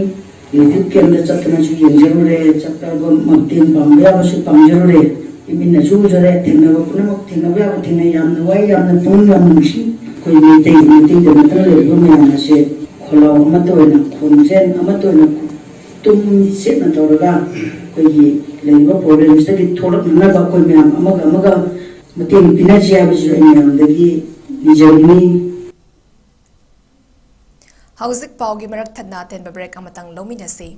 ꯔꯤꯂꯤꯐ ꯀꯦꯝꯞꯇ ꯆꯠꯇꯅꯁꯨ ꯌꯦꯡꯖꯔꯨꯔꯦ, ꯆꯠꯄ ꯃꯇꯦꯡ ꯄꯥꯡꯕ ꯌꯥꯕꯁꯨ ꯄꯥꯡꯖꯔꯨꯔꯦ, ꯏꯃꯤꯠꯅꯁꯨ ꯎꯖꯔꯦ, ꯊꯦꯡꯅꯕ ꯄꯨꯝꯅꯃꯛ ꯊꯦꯡꯅꯕ ꯌꯥꯕ ꯊꯦꯡꯅꯩ꯫ ꯌꯥꯝꯅ ꯋꯥꯏ, ꯌꯥꯝꯅ ꯄꯨꯛꯅꯤꯡ ꯌꯥꯝ ꯅꯨꯡꯁꯤ꯫ ꯑꯩꯈꯣꯏ ꯃꯩꯇꯩ, ꯃꯩꯇꯩꯗ ꯅꯠꯇꯅ ꯂꯩꯔꯤꯕ ꯃꯌꯥꯝ ꯑꯁꯦ ꯈꯣꯜꯂꯥꯎ ꯑꯃꯠꯇ ꯑꯣꯏꯅ, ꯈꯣꯟꯖꯦꯜ ꯑꯃꯠꯇ ꯑꯣꯏꯅ, ꯇꯨꯝ ꯁꯦꯠꯅ ꯇꯧꯔꯒ ꯑꯩꯈꯣꯏꯒꯤ ꯂꯩꯔꯤꯕ ꯄ꯭ꯔꯣꯕ꯭ꯂꯦꯝꯁꯤꯗꯒꯤ ꯊꯣꯛꯂꯛꯅꯅꯕ ꯑꯩꯈꯣꯏ ꯃꯌꯥꯝ ꯑꯃꯒ ꯑꯃꯒ ꯃꯇꯦꯡ ꯄꯤꯅꯁꯤ ꯍꯥꯏꯕꯁꯤꯁꯨ ꯑꯩ ꯃꯌꯥꯝꯗꯒꯤ ꯅꯤꯖꯕꯅꯤ꯫ ꯍꯧꯖꯤꯛ ꯄꯥꯎꯒꯤ ꯃꯔꯛ ꯊꯠꯅ ꯑꯇꯦꯟꯕ ꯕ꯭ꯔꯦꯛ ꯑꯃꯇꯪ ꯂꯧꯃꯤꯟꯅꯁꯤ꯫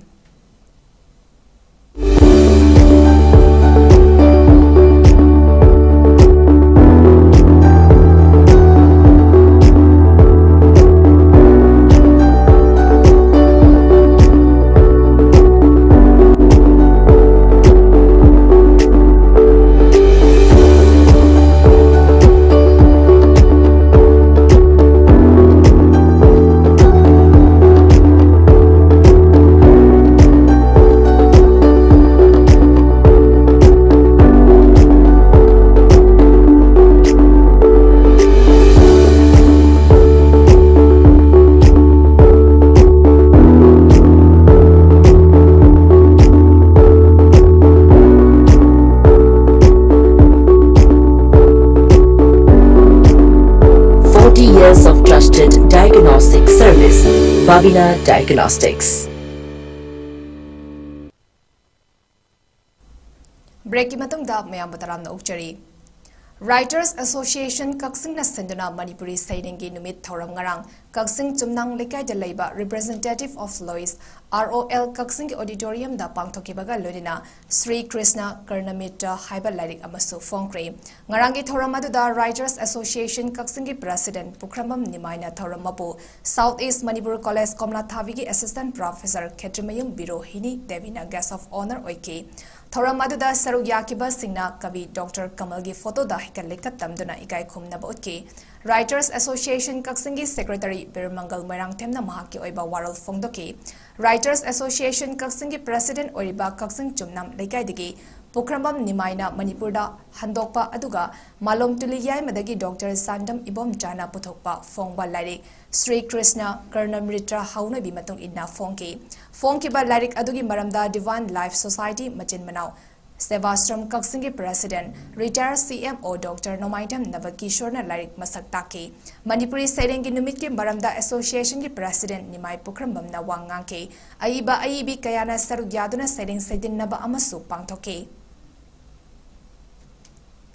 Years of trusted diagnostic service, Babina Diagnostics. Breakꯀꯤ ꯃꯇꯨꯡꯗ ꯃꯌꯥꯝꯕꯨ ꯇꯔꯥꯝꯅ ꯑꯣꯛꯆꯔꯤ꯫ Writers Association ꯀꯛꯆꯤꯡꯅ ꯁꯤꯟꯗꯨꯅ ꯃꯅꯤꯄꯨꯔꯤ ꯁꯩꯔꯦꯡꯒꯤ ꯅꯨꯃꯤꯠ ꯊꯧꯔꯝ ꯉꯔꯥꯡ ꯀꯛꯆꯤꯡ ꯆꯨꯝꯅꯥꯡ ꯂꯩꯀꯥꯏꯗ ꯂꯩꯕ Representative of Lois R O L ꯀꯛꯆꯤꯡꯒꯤ auditoriumꯗ ꯄꯥꯡꯊꯣꯛꯈꯤꯕꯒ ꯂꯣꯏꯅꯅ ꯁ꯭ꯔꯤ ꯀ꯭ꯔꯤꯁꯅ ꯀꯔꯅꯃꯤꯇ꯭ꯔ ꯍꯥꯏꯕ ꯂꯥꯏꯔꯤꯛ ꯑꯃꯁꯨ ꯐꯣꯡꯈ꯭ꯔꯦ꯫ ꯉꯔꯥꯡꯒꯤ ꯊꯧꯔꯝ ꯑꯗꯨꯗ Writers Association ꯀꯛꯆꯤꯡꯒꯤ President ꯄꯨꯈ꯭ꯔꯝꯕꯝ ꯅꯤꯃꯥꯏꯅ ꯊꯧꯔꯝ ꯃꯄꯨ South East Manipur College ꯀꯣꯝꯂꯥꯊꯥꯕꯤꯒꯤ Assistant Professor Khetrimayum ꯕꯤꯔꯣꯍꯤꯅꯤ ꯗꯦꯕꯤꯅ Guest of Honour ꯑꯣꯏꯈꯤ꯫ ꯊꯧꯔꯝ ꯑꯗꯨꯗ ꯁꯔꯨꯛ ꯌꯥꯈꯤꯕꯁꯤꯡꯅ ꯀꯕꯤ ꯗꯣꯛꯇꯔ ꯀꯃꯜꯒꯤ ꯐꯣꯇꯣꯗ ꯍꯩꯀꯠ ꯂꯩꯀꯠ ꯇꯝꯗꯨꯅ ꯏꯀꯥꯏ ꯈꯨꯝꯅꯕ ꯎꯠꯈꯤ꯫ Writers Association ꯀꯛꯆꯤꯡꯒꯤ Secretary ꯕꯤꯔꯃꯪꯒꯜ ꯃꯣꯏꯔꯥꯡꯊꯦꯝꯅ ꯃꯍꯥꯛꯀꯤ ꯑꯣꯏꯕ ꯋꯥꯔꯣꯜ ꯐꯣꯡꯗꯣꯛꯈꯤ꯫ Writers Association ꯀꯛꯆꯤꯡꯒꯤ President ꯑꯣꯏꯔꯤꯕ ꯀꯛꯆꯤꯡ ꯆꯨꯝꯅꯥꯝ ꯂꯩꯀꯥꯏꯗꯒꯤ ꯄꯨꯈ꯭ꯔꯝꯕꯝ ꯅꯤꯃꯥꯏꯅ ꯃꯅꯤꯄꯨꯔꯗ ꯍꯟꯗꯣꯛꯄ ꯑꯗꯨꯒ ꯃꯥꯂꯣꯝ ꯇꯨꯂꯤ ꯌꯥꯏꯃꯗꯒꯤ ꯗꯣꯛꯇꯔ ꯆꯥꯟꯗꯝ ꯏꯕꯣꯝꯆꯥꯅ ꯄꯨꯊꯣꯛꯄ ꯐꯣꯡꯕ ꯂꯥꯏꯔꯤꯛ ꯁ꯭ꯔꯤ ꯀ꯭ꯔꯤꯁꯅ ꯀꯔꯅꯃ꯭ꯔꯤꯇ꯭ꯔ ꯍꯧꯅꯕꯤ ꯃꯇꯨꯡ ꯏꯟꯅ ꯐꯣꯡꯈꯤ꯫ ꯐꯣꯡꯈꯤꯕ ꯂꯥꯏꯔꯤꯛ ꯑꯗꯨꯒꯤ ꯃꯔꯝꯗ Divine Life Society ꯃꯆꯤꯟ ꯃꯅꯥꯎ ꯁꯦꯕꯥꯁ꯭ꯔꯝ ꯀꯛꯆꯤꯡꯒꯤ President, Retired C M O doctor Nongmaithem ꯅꯕꯀꯤꯁꯣꯔꯅ ꯂꯥꯏꯔꯤꯛ ꯃꯁꯛ ꯇꯥꯛꯈꯤ꯫ ꯃꯅꯤꯄꯨꯔꯤ ꯁꯩꯔꯦꯡꯒꯤ ꯅꯨꯃꯤꯠꯀꯤ ꯃꯔꯝꯗ Associationꯒꯤ President ꯅꯤꯃꯥꯏ ꯄꯨꯈ꯭ꯔꯝꯕꯝꯅ ꯋꯥ ꯉꯥꯡꯈꯤ꯫ ꯑꯏꯕ ꯑꯏꯕꯤ ꯀꯌꯥꯅ ꯁꯔꯨꯛ ꯌꯥꯗꯨꯅ ꯁꯩꯔꯦꯡ ꯁꯩꯗꯤꯟꯅꯕ ꯑꯃꯁꯨ ꯄꯥꯡꯊꯣꯛꯈꯤ꯫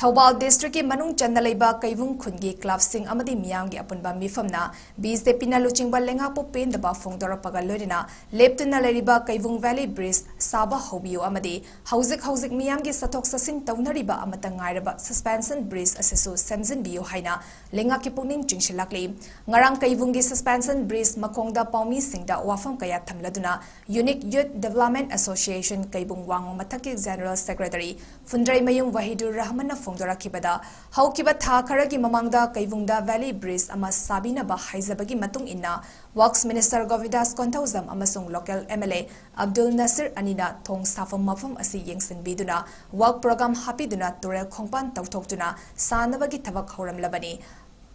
ꯊꯧꯕꯥꯜ Districtꯀꯤ ꯃꯅꯨꯡ ꯆꯟꯅ ꯂꯩꯕ ꯀꯩꯕꯨꯡ ꯈꯨꯟꯒꯤ clubꯁꯤꯡ ꯑꯃꯗꯤ ꯃꯤꯌꯥꯝꯒꯤ ꯑꯄꯨꯟꯕ ꯃꯤꯐꯝꯅ BJPꯅ ꯂꯨꯆꯤꯡꯕ ꯂꯩꯉꯥꯛꯄꯨ ꯄꯦꯟꯗꯕ ꯐꯣꯡꯗꯣꯔꯛꯄꯒ ꯂꯣꯏꯅꯅ ꯂꯦꯞꯇꯨꯅ ꯂꯩꯔꯤꯕ ꯀꯩꯕꯨꯡ Valley Bridge ꯁꯥꯕ ꯍꯧꯕꯤꯌꯨ ꯑꯃꯗꯤ ꯍꯧꯖꯤꯛ ꯍꯧꯖꯤꯛ ꯃꯤꯌꯥꯝꯒꯤ ꯆꯠꯊꯣꯛ ꯆꯠꯁꯤꯟ ꯇꯧꯅꯔꯤꯕ ꯑꯃꯠꯇ ꯉꯥꯏꯔꯕ suspension bridge ꯑꯁꯤꯁꯨ ꯁꯦꯝꯖꯤꯟꯕꯤꯌꯨ ꯍꯥꯏꯅ ꯂꯩꯉꯥꯛꯀꯤ ꯄꯨꯛꯅꯤꯡ ꯆꯤꯡꯁꯤꯜꯂꯛꯂꯤ꯫ ꯉꯔꯥꯡ ꯀꯩꯕꯨꯡꯒꯤ suspension bridge ꯃꯈꯣꯡꯗ ꯄꯥꯎꯃꯤꯁꯤꯡꯗ ꯋꯥꯐꯝ ꯀꯌꯥ ꯊꯝꯂꯗꯨꯅ Unique Youth Development Association ꯀꯩꯕꯨꯡ ꯋꯥꯉꯣ ꯃꯊꯛꯀꯤ General Secretary ꯐꯨꯟꯗ꯭ꯔꯩꯃꯌꯨꯝ ꯋꯥꯍꯤꯗꯨꯔ ꯔꯍꯃꯟꯅ ꯐꯣꯡꯗꯣꯔꯛꯈꯤꯕꯗ, ꯍꯧꯈꯤꯕ ꯊꯥ ꯈꯔꯒꯤ ꯃꯃꯥꯡꯗ ꯀꯩꯕꯨꯡꯗ Valley Bridge ꯑꯃ ꯁꯥꯕꯤꯅꯕ ꯍꯥꯏꯖꯕꯒꯤ ꯃꯇꯨꯡ ꯏꯟꯅ, Works Minister ꯒꯣꯕꯤꯟꯗꯥꯁ ꯀꯣꯟꯊꯧꯖꯝ ꯑꯃꯁꯨꯡ local MLA ꯑꯕꯗꯨꯜ ꯅꯁꯤꯔ ꯑꯅꯤꯅ ꯊꯣꯡ ꯁꯥꯐꯝ ꯃꯐꯝ ꯑꯁꯤ ꯌꯦꯡꯁꯤꯟꯕꯤꯗꯨꯅ work program ꯍꯥꯞꯄꯤꯗꯨꯅ ꯇꯨꯔꯦꯜ ꯈꯣꯡꯕꯥꯟ ꯇꯧꯊꯣꯛꯇꯨꯅ ꯁꯥꯅꯕꯒꯤ ꯊꯕꯛ ꯍꯧꯔꯝꯂꯕꯅꯤ꯫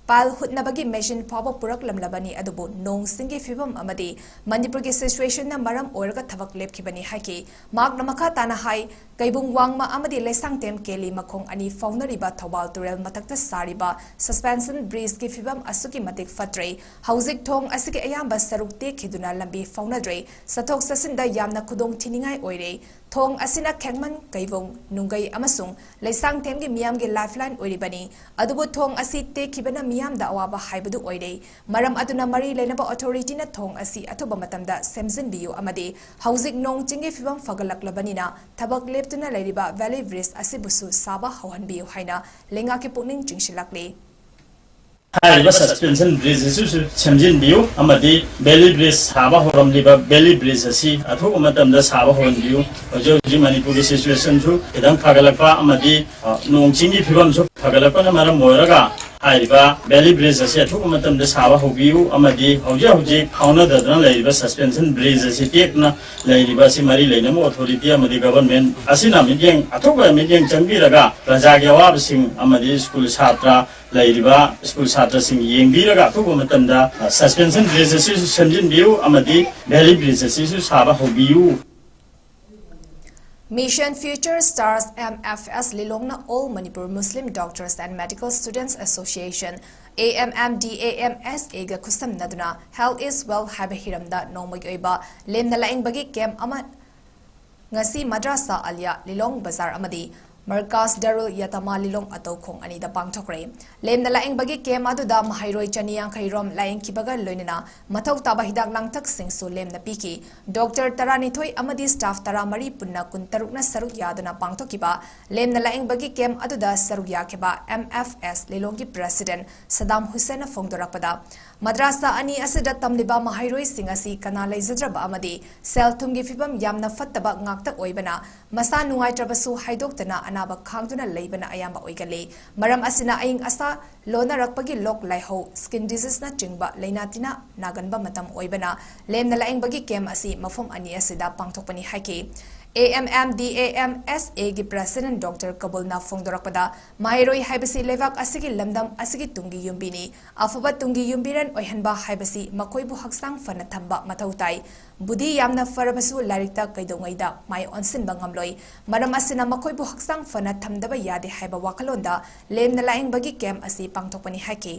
ꯄꯥꯏꯜ ꯍꯨꯠꯅꯕꯒꯤ ꯃꯦꯆꯤꯟ ꯐꯥꯎꯕ ꯄꯨꯔꯛꯂꯝꯂꯕꯅꯤ, ꯑꯗꯨꯕꯨ ꯅꯣꯡ ꯆꯤꯡꯒꯤ ꯐꯤꯕꯝ ꯑꯃꯗꯤ ꯃꯅꯤꯄꯨꯔꯒꯤ ꯁꯤꯆꯨꯋꯦꯁꯟꯅ ꯃꯔꯝ ꯑꯣꯏꯔꯒ ꯊꯕꯛ ꯂꯦꯞꯈꯤꯕꯅꯤ ꯍꯥꯏꯈꯤ꯫ ꯃꯍꯥꯛꯅ ꯃꯈꯥ ꯇꯥꯅ ꯍꯥꯏ, ꯀꯩꯕꯨꯡ ꯋꯥꯡꯃ ꯑꯃꯗꯤ ꯂꯩꯁꯥꯡꯊꯦꯝ ꯀꯦꯂꯤ ꯃꯈꯣꯡ ꯑꯅꯤ ꯐꯥꯎꯅꯔꯤꯕ ꯊꯧꯕꯥꯜ ꯇꯨꯔꯦꯜ ꯃꯊꯛꯇ ꯁꯥꯔꯤꯕ ꯁꯁꯄꯦꯟꯁꯟ ꯕ꯭ꯔꯤꯖꯀꯤ ꯐꯤꯕꯝ ꯑꯁꯨꯛꯀꯤ ꯃꯇꯤꯛ ꯐꯠꯇ꯭ꯔꯦ꯫ ꯍꯧꯖꯤꯛ ꯊꯣꯡ ꯑꯁꯤꯒꯤ ꯑꯌꯥꯝꯕ ꯁꯔꯨꯛ ꯇꯦꯛꯈꯤꯗꯨꯅ ꯂꯝꯕꯤ ꯐꯥꯎꯅꯗ꯭ꯔꯦ꯫ ꯆꯠꯊꯣꯛ ꯆꯠꯁꯤꯟꯗ ꯌꯥꯝꯅ ꯈꯨꯗꯣꯡ ꯊꯤꯅꯤꯡꯉꯥꯏ ꯑꯣꯏꯔꯦ꯫ ꯊꯣꯡ ꯑꯁꯤꯅ ꯈꯦꯡꯃꯟ, ꯀꯩꯕꯨꯡ, ꯅꯨꯡꯒꯩ ꯑꯃꯁꯨꯡ ꯂꯩꯁꯥꯡꯊꯦꯝꯒꯤ ꯃꯤꯌꯥꯝꯒꯤ ꯂꯥꯏꯐꯂꯥꯏꯟ ꯑꯣꯏꯔꯤꯕꯅꯤ꯫ ꯑꯗꯨꯕꯨ ꯊꯣꯡ ꯑꯁꯤ ꯇꯦꯛꯈꯤꯕꯅ ꯃꯤꯌꯥꯝꯗ ꯑꯋꯥꯕ ꯍꯥꯏꯕꯗꯨ ꯑꯣꯏꯔꯦ꯫ ꯃꯔꯝ ꯑꯗꯨꯅ ꯃꯔꯤ ꯂꯩꯅꯕ ꯑꯣꯊꯣꯔꯤꯇꯤꯅ ꯊꯣꯡ ꯑꯁꯤ ꯑꯊꯨꯕ ꯃꯇꯝꯗ ꯁꯦꯝꯖꯤꯟꯕꯤꯌꯨ ꯑꯃꯗꯤ ꯍꯧꯖꯤꯛ ꯅꯣꯡ ꯆꯤꯡꯒꯤ ꯐꯤꯕꯝ ꯐꯒꯠꯂꯛꯂꯕꯅꯤꯅ ꯊꯕꯛ ꯂꯦꯞꯇꯨꯅ ꯂꯩꯔꯤꯕ ꯚꯦꯂꯤ ꯕ꯭ꯔꯤꯖ ꯑꯁꯤꯕꯨꯁꯨ ꯁꯥꯕ ꯍꯧꯍꯟꯕꯤꯌꯨ ꯍꯥꯏꯅ ꯂꯩꯉꯥꯛꯀꯤ ꯄꯨꯛꯅꯤꯡ ꯆꯤꯡꯁꯤꯜꯂꯛꯂꯤ꯫ ꯍꯥꯏꯔꯤꯕ ꯁꯁꯄꯦꯟꯁꯟ ꯕ꯭ꯔꯤꯖ ꯑꯁꯤꯁꯨ ꯁꯦꯝꯖꯤꯟꯕꯤꯌꯨ ꯑꯃꯗꯤ ꯚꯦꯂꯤ ꯕ꯭ꯔꯤꯖ ꯁꯥꯕ ꯍꯧꯔꯝꯂꯤꯕ ꯚꯦꯂꯤ ꯕ꯭ꯔꯤꯖ ꯑꯁꯤ ꯑꯊꯨꯕ ꯃꯇꯝꯗ ꯁꯥꯕ ꯍꯧꯍꯟꯕꯤꯌꯨ꯫ ꯍꯧꯖꯤꯛ ꯍꯧꯖꯤꯛ ꯃꯅꯤꯄꯨꯔꯒꯤ ꯁꯤꯆꯨꯋꯦꯁꯟꯁꯨ ꯈꯤꯇꯪ ꯐꯒꯠꯂꯛꯄ ꯑꯃꯗꯤ, ꯑ, ꯅꯣꯡ ꯆꯤꯡꯒꯤ ꯐꯤꯕꯝꯁꯨ ꯐꯒꯠꯂꯛꯄꯅ ꯃꯔꯝ ꯑꯣꯏꯔꯒ ꯍꯥꯏꯔꯤꯕ ꯚꯦꯂꯤ ꯕ꯭ꯔꯤꯖ ꯑꯁꯤ ꯑꯊꯨꯕ ꯃꯇꯝꯗ ꯁꯥꯕ ꯍꯧꯕꯤꯌꯨ ꯑꯃꯗꯤ ꯍꯧꯖꯤꯛ ꯍꯧꯖꯤꯛ ꯐꯥꯎꯅꯗꯗꯨꯅ ꯂꯩꯔꯤꯕ ꯁꯁꯄꯦꯟꯁꯟ ꯕ꯭ꯔꯤꯖ ꯑꯁꯤ ꯇꯦꯛꯅ ꯂꯩꯔꯤꯕ ꯑꯁꯤ ꯃꯔꯤ ꯂꯩꯅꯕ ꯑꯣꯊꯣꯔꯤꯇꯤ ꯑꯃꯗꯤ ꯒꯚꯔꯟꯃꯦꯟꯠ ꯑꯁꯤꯅ ꯃꯤꯠꯌꯦꯡ, ꯑꯊꯨꯕ ꯃꯤꯠꯌꯦꯡ ꯆꯪꯕꯤꯔꯒ ꯄ꯭ꯔꯖꯥꯒꯤ ꯑꯋꯥꯕꯁꯤꯡ ꯑꯃꯗꯤ ꯁ꯭ꯀꯨꯜ ꯁꯥꯇ꯭ꯔ ꯂꯩꯔꯤꯕ ꯁ꯭ꯀꯨꯜ ꯁꯥꯇ꯭ꯔꯁꯤꯡ ꯌꯦꯡꯕꯤꯔꯒ ꯑꯊꯨꯕ ꯃꯇꯝꯗ, ꯑ, ꯁꯁꯄꯦꯟꯁꯟ ꯕ꯭ꯔꯤꯖ ꯑꯁꯤꯁꯨ ꯁꯦꯝꯖꯤꯟꯕꯤꯌꯨ ꯑꯃꯗꯤ ꯚꯦꯂꯤ ꯕ꯭ꯔꯤꯖ ꯑꯁꯤꯁꯨ ꯁꯥꯕ ꯍꯧꯕꯤꯌꯨ꯫ Mission Future Stars, M F S, ꯂꯤꯂꯣꯡꯅ All Manipur Muslim Doctors and Medical Students Association, A M M D A M S A, ꯒ ꯈꯨꯠꯁꯝꯅꯗꯨꯅ Health is Wealth ꯍꯥꯏꯕ ꯍꯤꯔꯝꯗ ꯅꯣꯡꯃꯒꯤ ꯑꯣꯏꯕ ꯂꯦꯝꯅ ꯂꯥꯏꯌꯦꯡꯕꯒꯤ ꯀꯦꯝꯞ ꯑꯃ ꯉꯁꯤ ꯃꯗ꯭ꯔꯥꯁꯥ ꯑꯂꯤꯌꯥ, ꯂꯤꯂꯣꯡ ꯕꯖꯥꯔ ꯑꯃꯗꯤ ꯃꯔꯀꯥꯖ ꯗꯥꯔꯨꯜ ꯌꯥꯇꯥꯃꯥ, ꯂꯤꯂꯣꯡ ꯑꯇꯧꯈꯣꯡ ꯑꯅꯤꯗ ꯄꯥꯡꯊꯣꯛꯈ꯭ꯔꯦ꯫ ꯂꯦꯝꯅ ꯂꯥꯏꯌꯦꯡꯕꯒꯤ ꯀꯦꯝꯞ ꯑꯗꯨꯗ ꯃꯍꯩꯔꯣꯏ ꯆꯅꯤ ꯌꯥꯡꯈꯩ ꯔꯣꯝ ꯂꯥꯏꯌꯦꯡꯈꯤꯕꯒ ꯂꯣꯏꯅꯅ ꯃꯊꯧ ꯇꯥꯕ ꯍꯤꯗꯥꯛ ꯂꯥꯡꯊꯛꯁꯤꯡꯁꯨ ꯂꯦꯝꯅ ꯄꯤꯈꯤ꯫ ꯗꯣꯛꯇꯔ ꯇꯔꯥꯅꯤꯊꯣꯏ ꯑꯃꯗꯤ ꯁ꯭ꯇꯥꯐ ꯇꯔꯥꯃꯔꯤ ꯄꯨꯟꯅ ꯀꯨꯟꯇꯔꯨꯛꯅ ꯁꯔꯨꯛ ꯌꯥꯗꯨꯅ ꯄꯥꯡꯊꯣꯛꯈꯤꯕ ꯂꯦꯝꯅ ꯂꯥꯏꯌꯦꯡꯕꯒꯤ ꯀꯦꯝꯞ ꯑꯗꯨꯗ ꯁꯔꯨꯛ ꯌꯥꯈꯤꯕ M F S ꯂꯤꯂꯣꯡꯒꯤ ꯄ꯭ꯔꯦꯁꯤꯗꯦꯟꯠ ꯁꯗꯥꯝ ꯍꯨꯁꯦꯟꯅ ꯐꯣꯡꯗꯣꯔꯛꯄꯗ, ꯃꯗ꯭ꯔꯥꯁꯥ ꯑꯅꯤ ꯑꯁꯤꯗ ꯇꯝꯂꯤꯕ ꯃꯍꯩꯔꯣꯏꯁꯤꯡ ꯑꯁꯤ ꯀꯅꯥ ꯂꯩꯖꯗ꯭ꯔꯕ ꯑꯃꯗꯤ ꯁꯦꯜ ꯊꯨꯝꯒꯤ ꯐꯤꯕꯝ ꯌꯥꯝꯅ ꯐꯠꯇꯕ ꯉꯥꯛꯇ ꯑꯣꯏꯕꯅ, ꯃꯁꯥ ꯅꯨꯡꯉꯥꯏꯇ꯭ꯔꯕꯁꯨ ꯍꯥꯏꯗꯣꯛꯇꯅ ꯑꯅꯥꯕ ꯈꯥꯡꯗꯨꯅ ꯂꯩꯕꯅ ꯑꯌꯥꯝꯕ ꯑꯣꯏꯒꯜꯂꯤ꯫ ꯃꯔꯝ ꯑꯁꯤꯅ ꯑꯏꯪ ꯑꯁꯥ ꯂꯣꯟꯅꯔꯛꯄꯒꯤ ꯂꯣꯛ ꯂꯥꯏꯍꯧ, ꯁ꯭ꯀꯤꯟ ꯗꯤꯖꯤꯖꯅꯆꯤꯡꯕ ꯂꯥꯏꯅꯥ ꯇꯤꯟꯅ ꯅꯥꯒꯟꯕ ꯃꯇꯝ ꯑꯣꯏꯕꯅ, ꯂꯦꯝꯅ ꯂꯥꯏꯌꯦꯡꯕꯒꯤ ꯀꯦꯝꯞ ꯑꯁꯤ ꯃꯐꯝ ꯑꯅꯤ ꯑꯁꯤꯗ ꯄꯥꯡꯊꯣꯛꯄꯅꯤ ꯍꯥꯏꯈꯤ꯫ A M M D A M S ꯑꯦꯒꯤ ꯄ꯭ꯔꯦꯁꯤꯗꯦꯟꯠ ꯗꯣꯛꯇꯔ ꯀꯕꯨꯜꯅ ꯐꯣꯡꯗꯣꯔꯛꯄꯗ, ꯃꯍꯩꯔꯣꯏ ꯍꯥꯏꯕꯁꯤ ꯂꯩꯕꯥꯛ ꯑꯁꯤꯒꯤ ꯂꯝꯗꯝ ꯑꯁꯤꯒꯤ ꯇꯨꯡꯒꯤ ꯌꯨꯝꯕꯤꯅꯤ꯫ ꯑꯐꯕ ꯇꯨꯡꯒꯤ ꯌꯨꯝꯕꯤꯔꯦꯟ ꯑꯣꯏꯍꯟꯕ ꯍꯥꯏꯕꯁꯤ ꯃꯈꯣꯏꯕꯨ ꯍꯛꯆꯥꯡ ꯐꯅ ꯊꯝꯕ ꯃꯊꯧ ꯇꯥꯏ꯫ ꯕꯨꯙꯤ ꯌꯥꯝꯅ ꯐꯔꯕꯁꯨ ꯂꯥꯏꯔꯤꯛꯇ ꯀꯩꯗꯧꯉꯩꯗ ꯃꯥꯏ ꯑꯣꯟꯁꯤꯟꯕ ꯉꯝꯂꯣꯏ꯫ ꯃꯔꯝ ꯑꯁꯤꯅ ꯃꯈꯣꯏꯕꯨ ꯍꯛꯆꯥꯡ ꯐꯅ ꯊꯝꯗꯕ ꯌꯥꯗꯦ ꯍꯥꯏꯕ ꯋꯥꯈꯜꯂꯣꯟꯗ ꯂꯦꯝꯅ ꯂꯥꯏꯌꯦꯡꯕꯒꯤ ꯀꯦꯝꯞ ꯑꯁꯤ ꯄꯥꯡꯊꯣꯛꯄꯅꯤ ꯍꯥꯏꯈꯤ꯫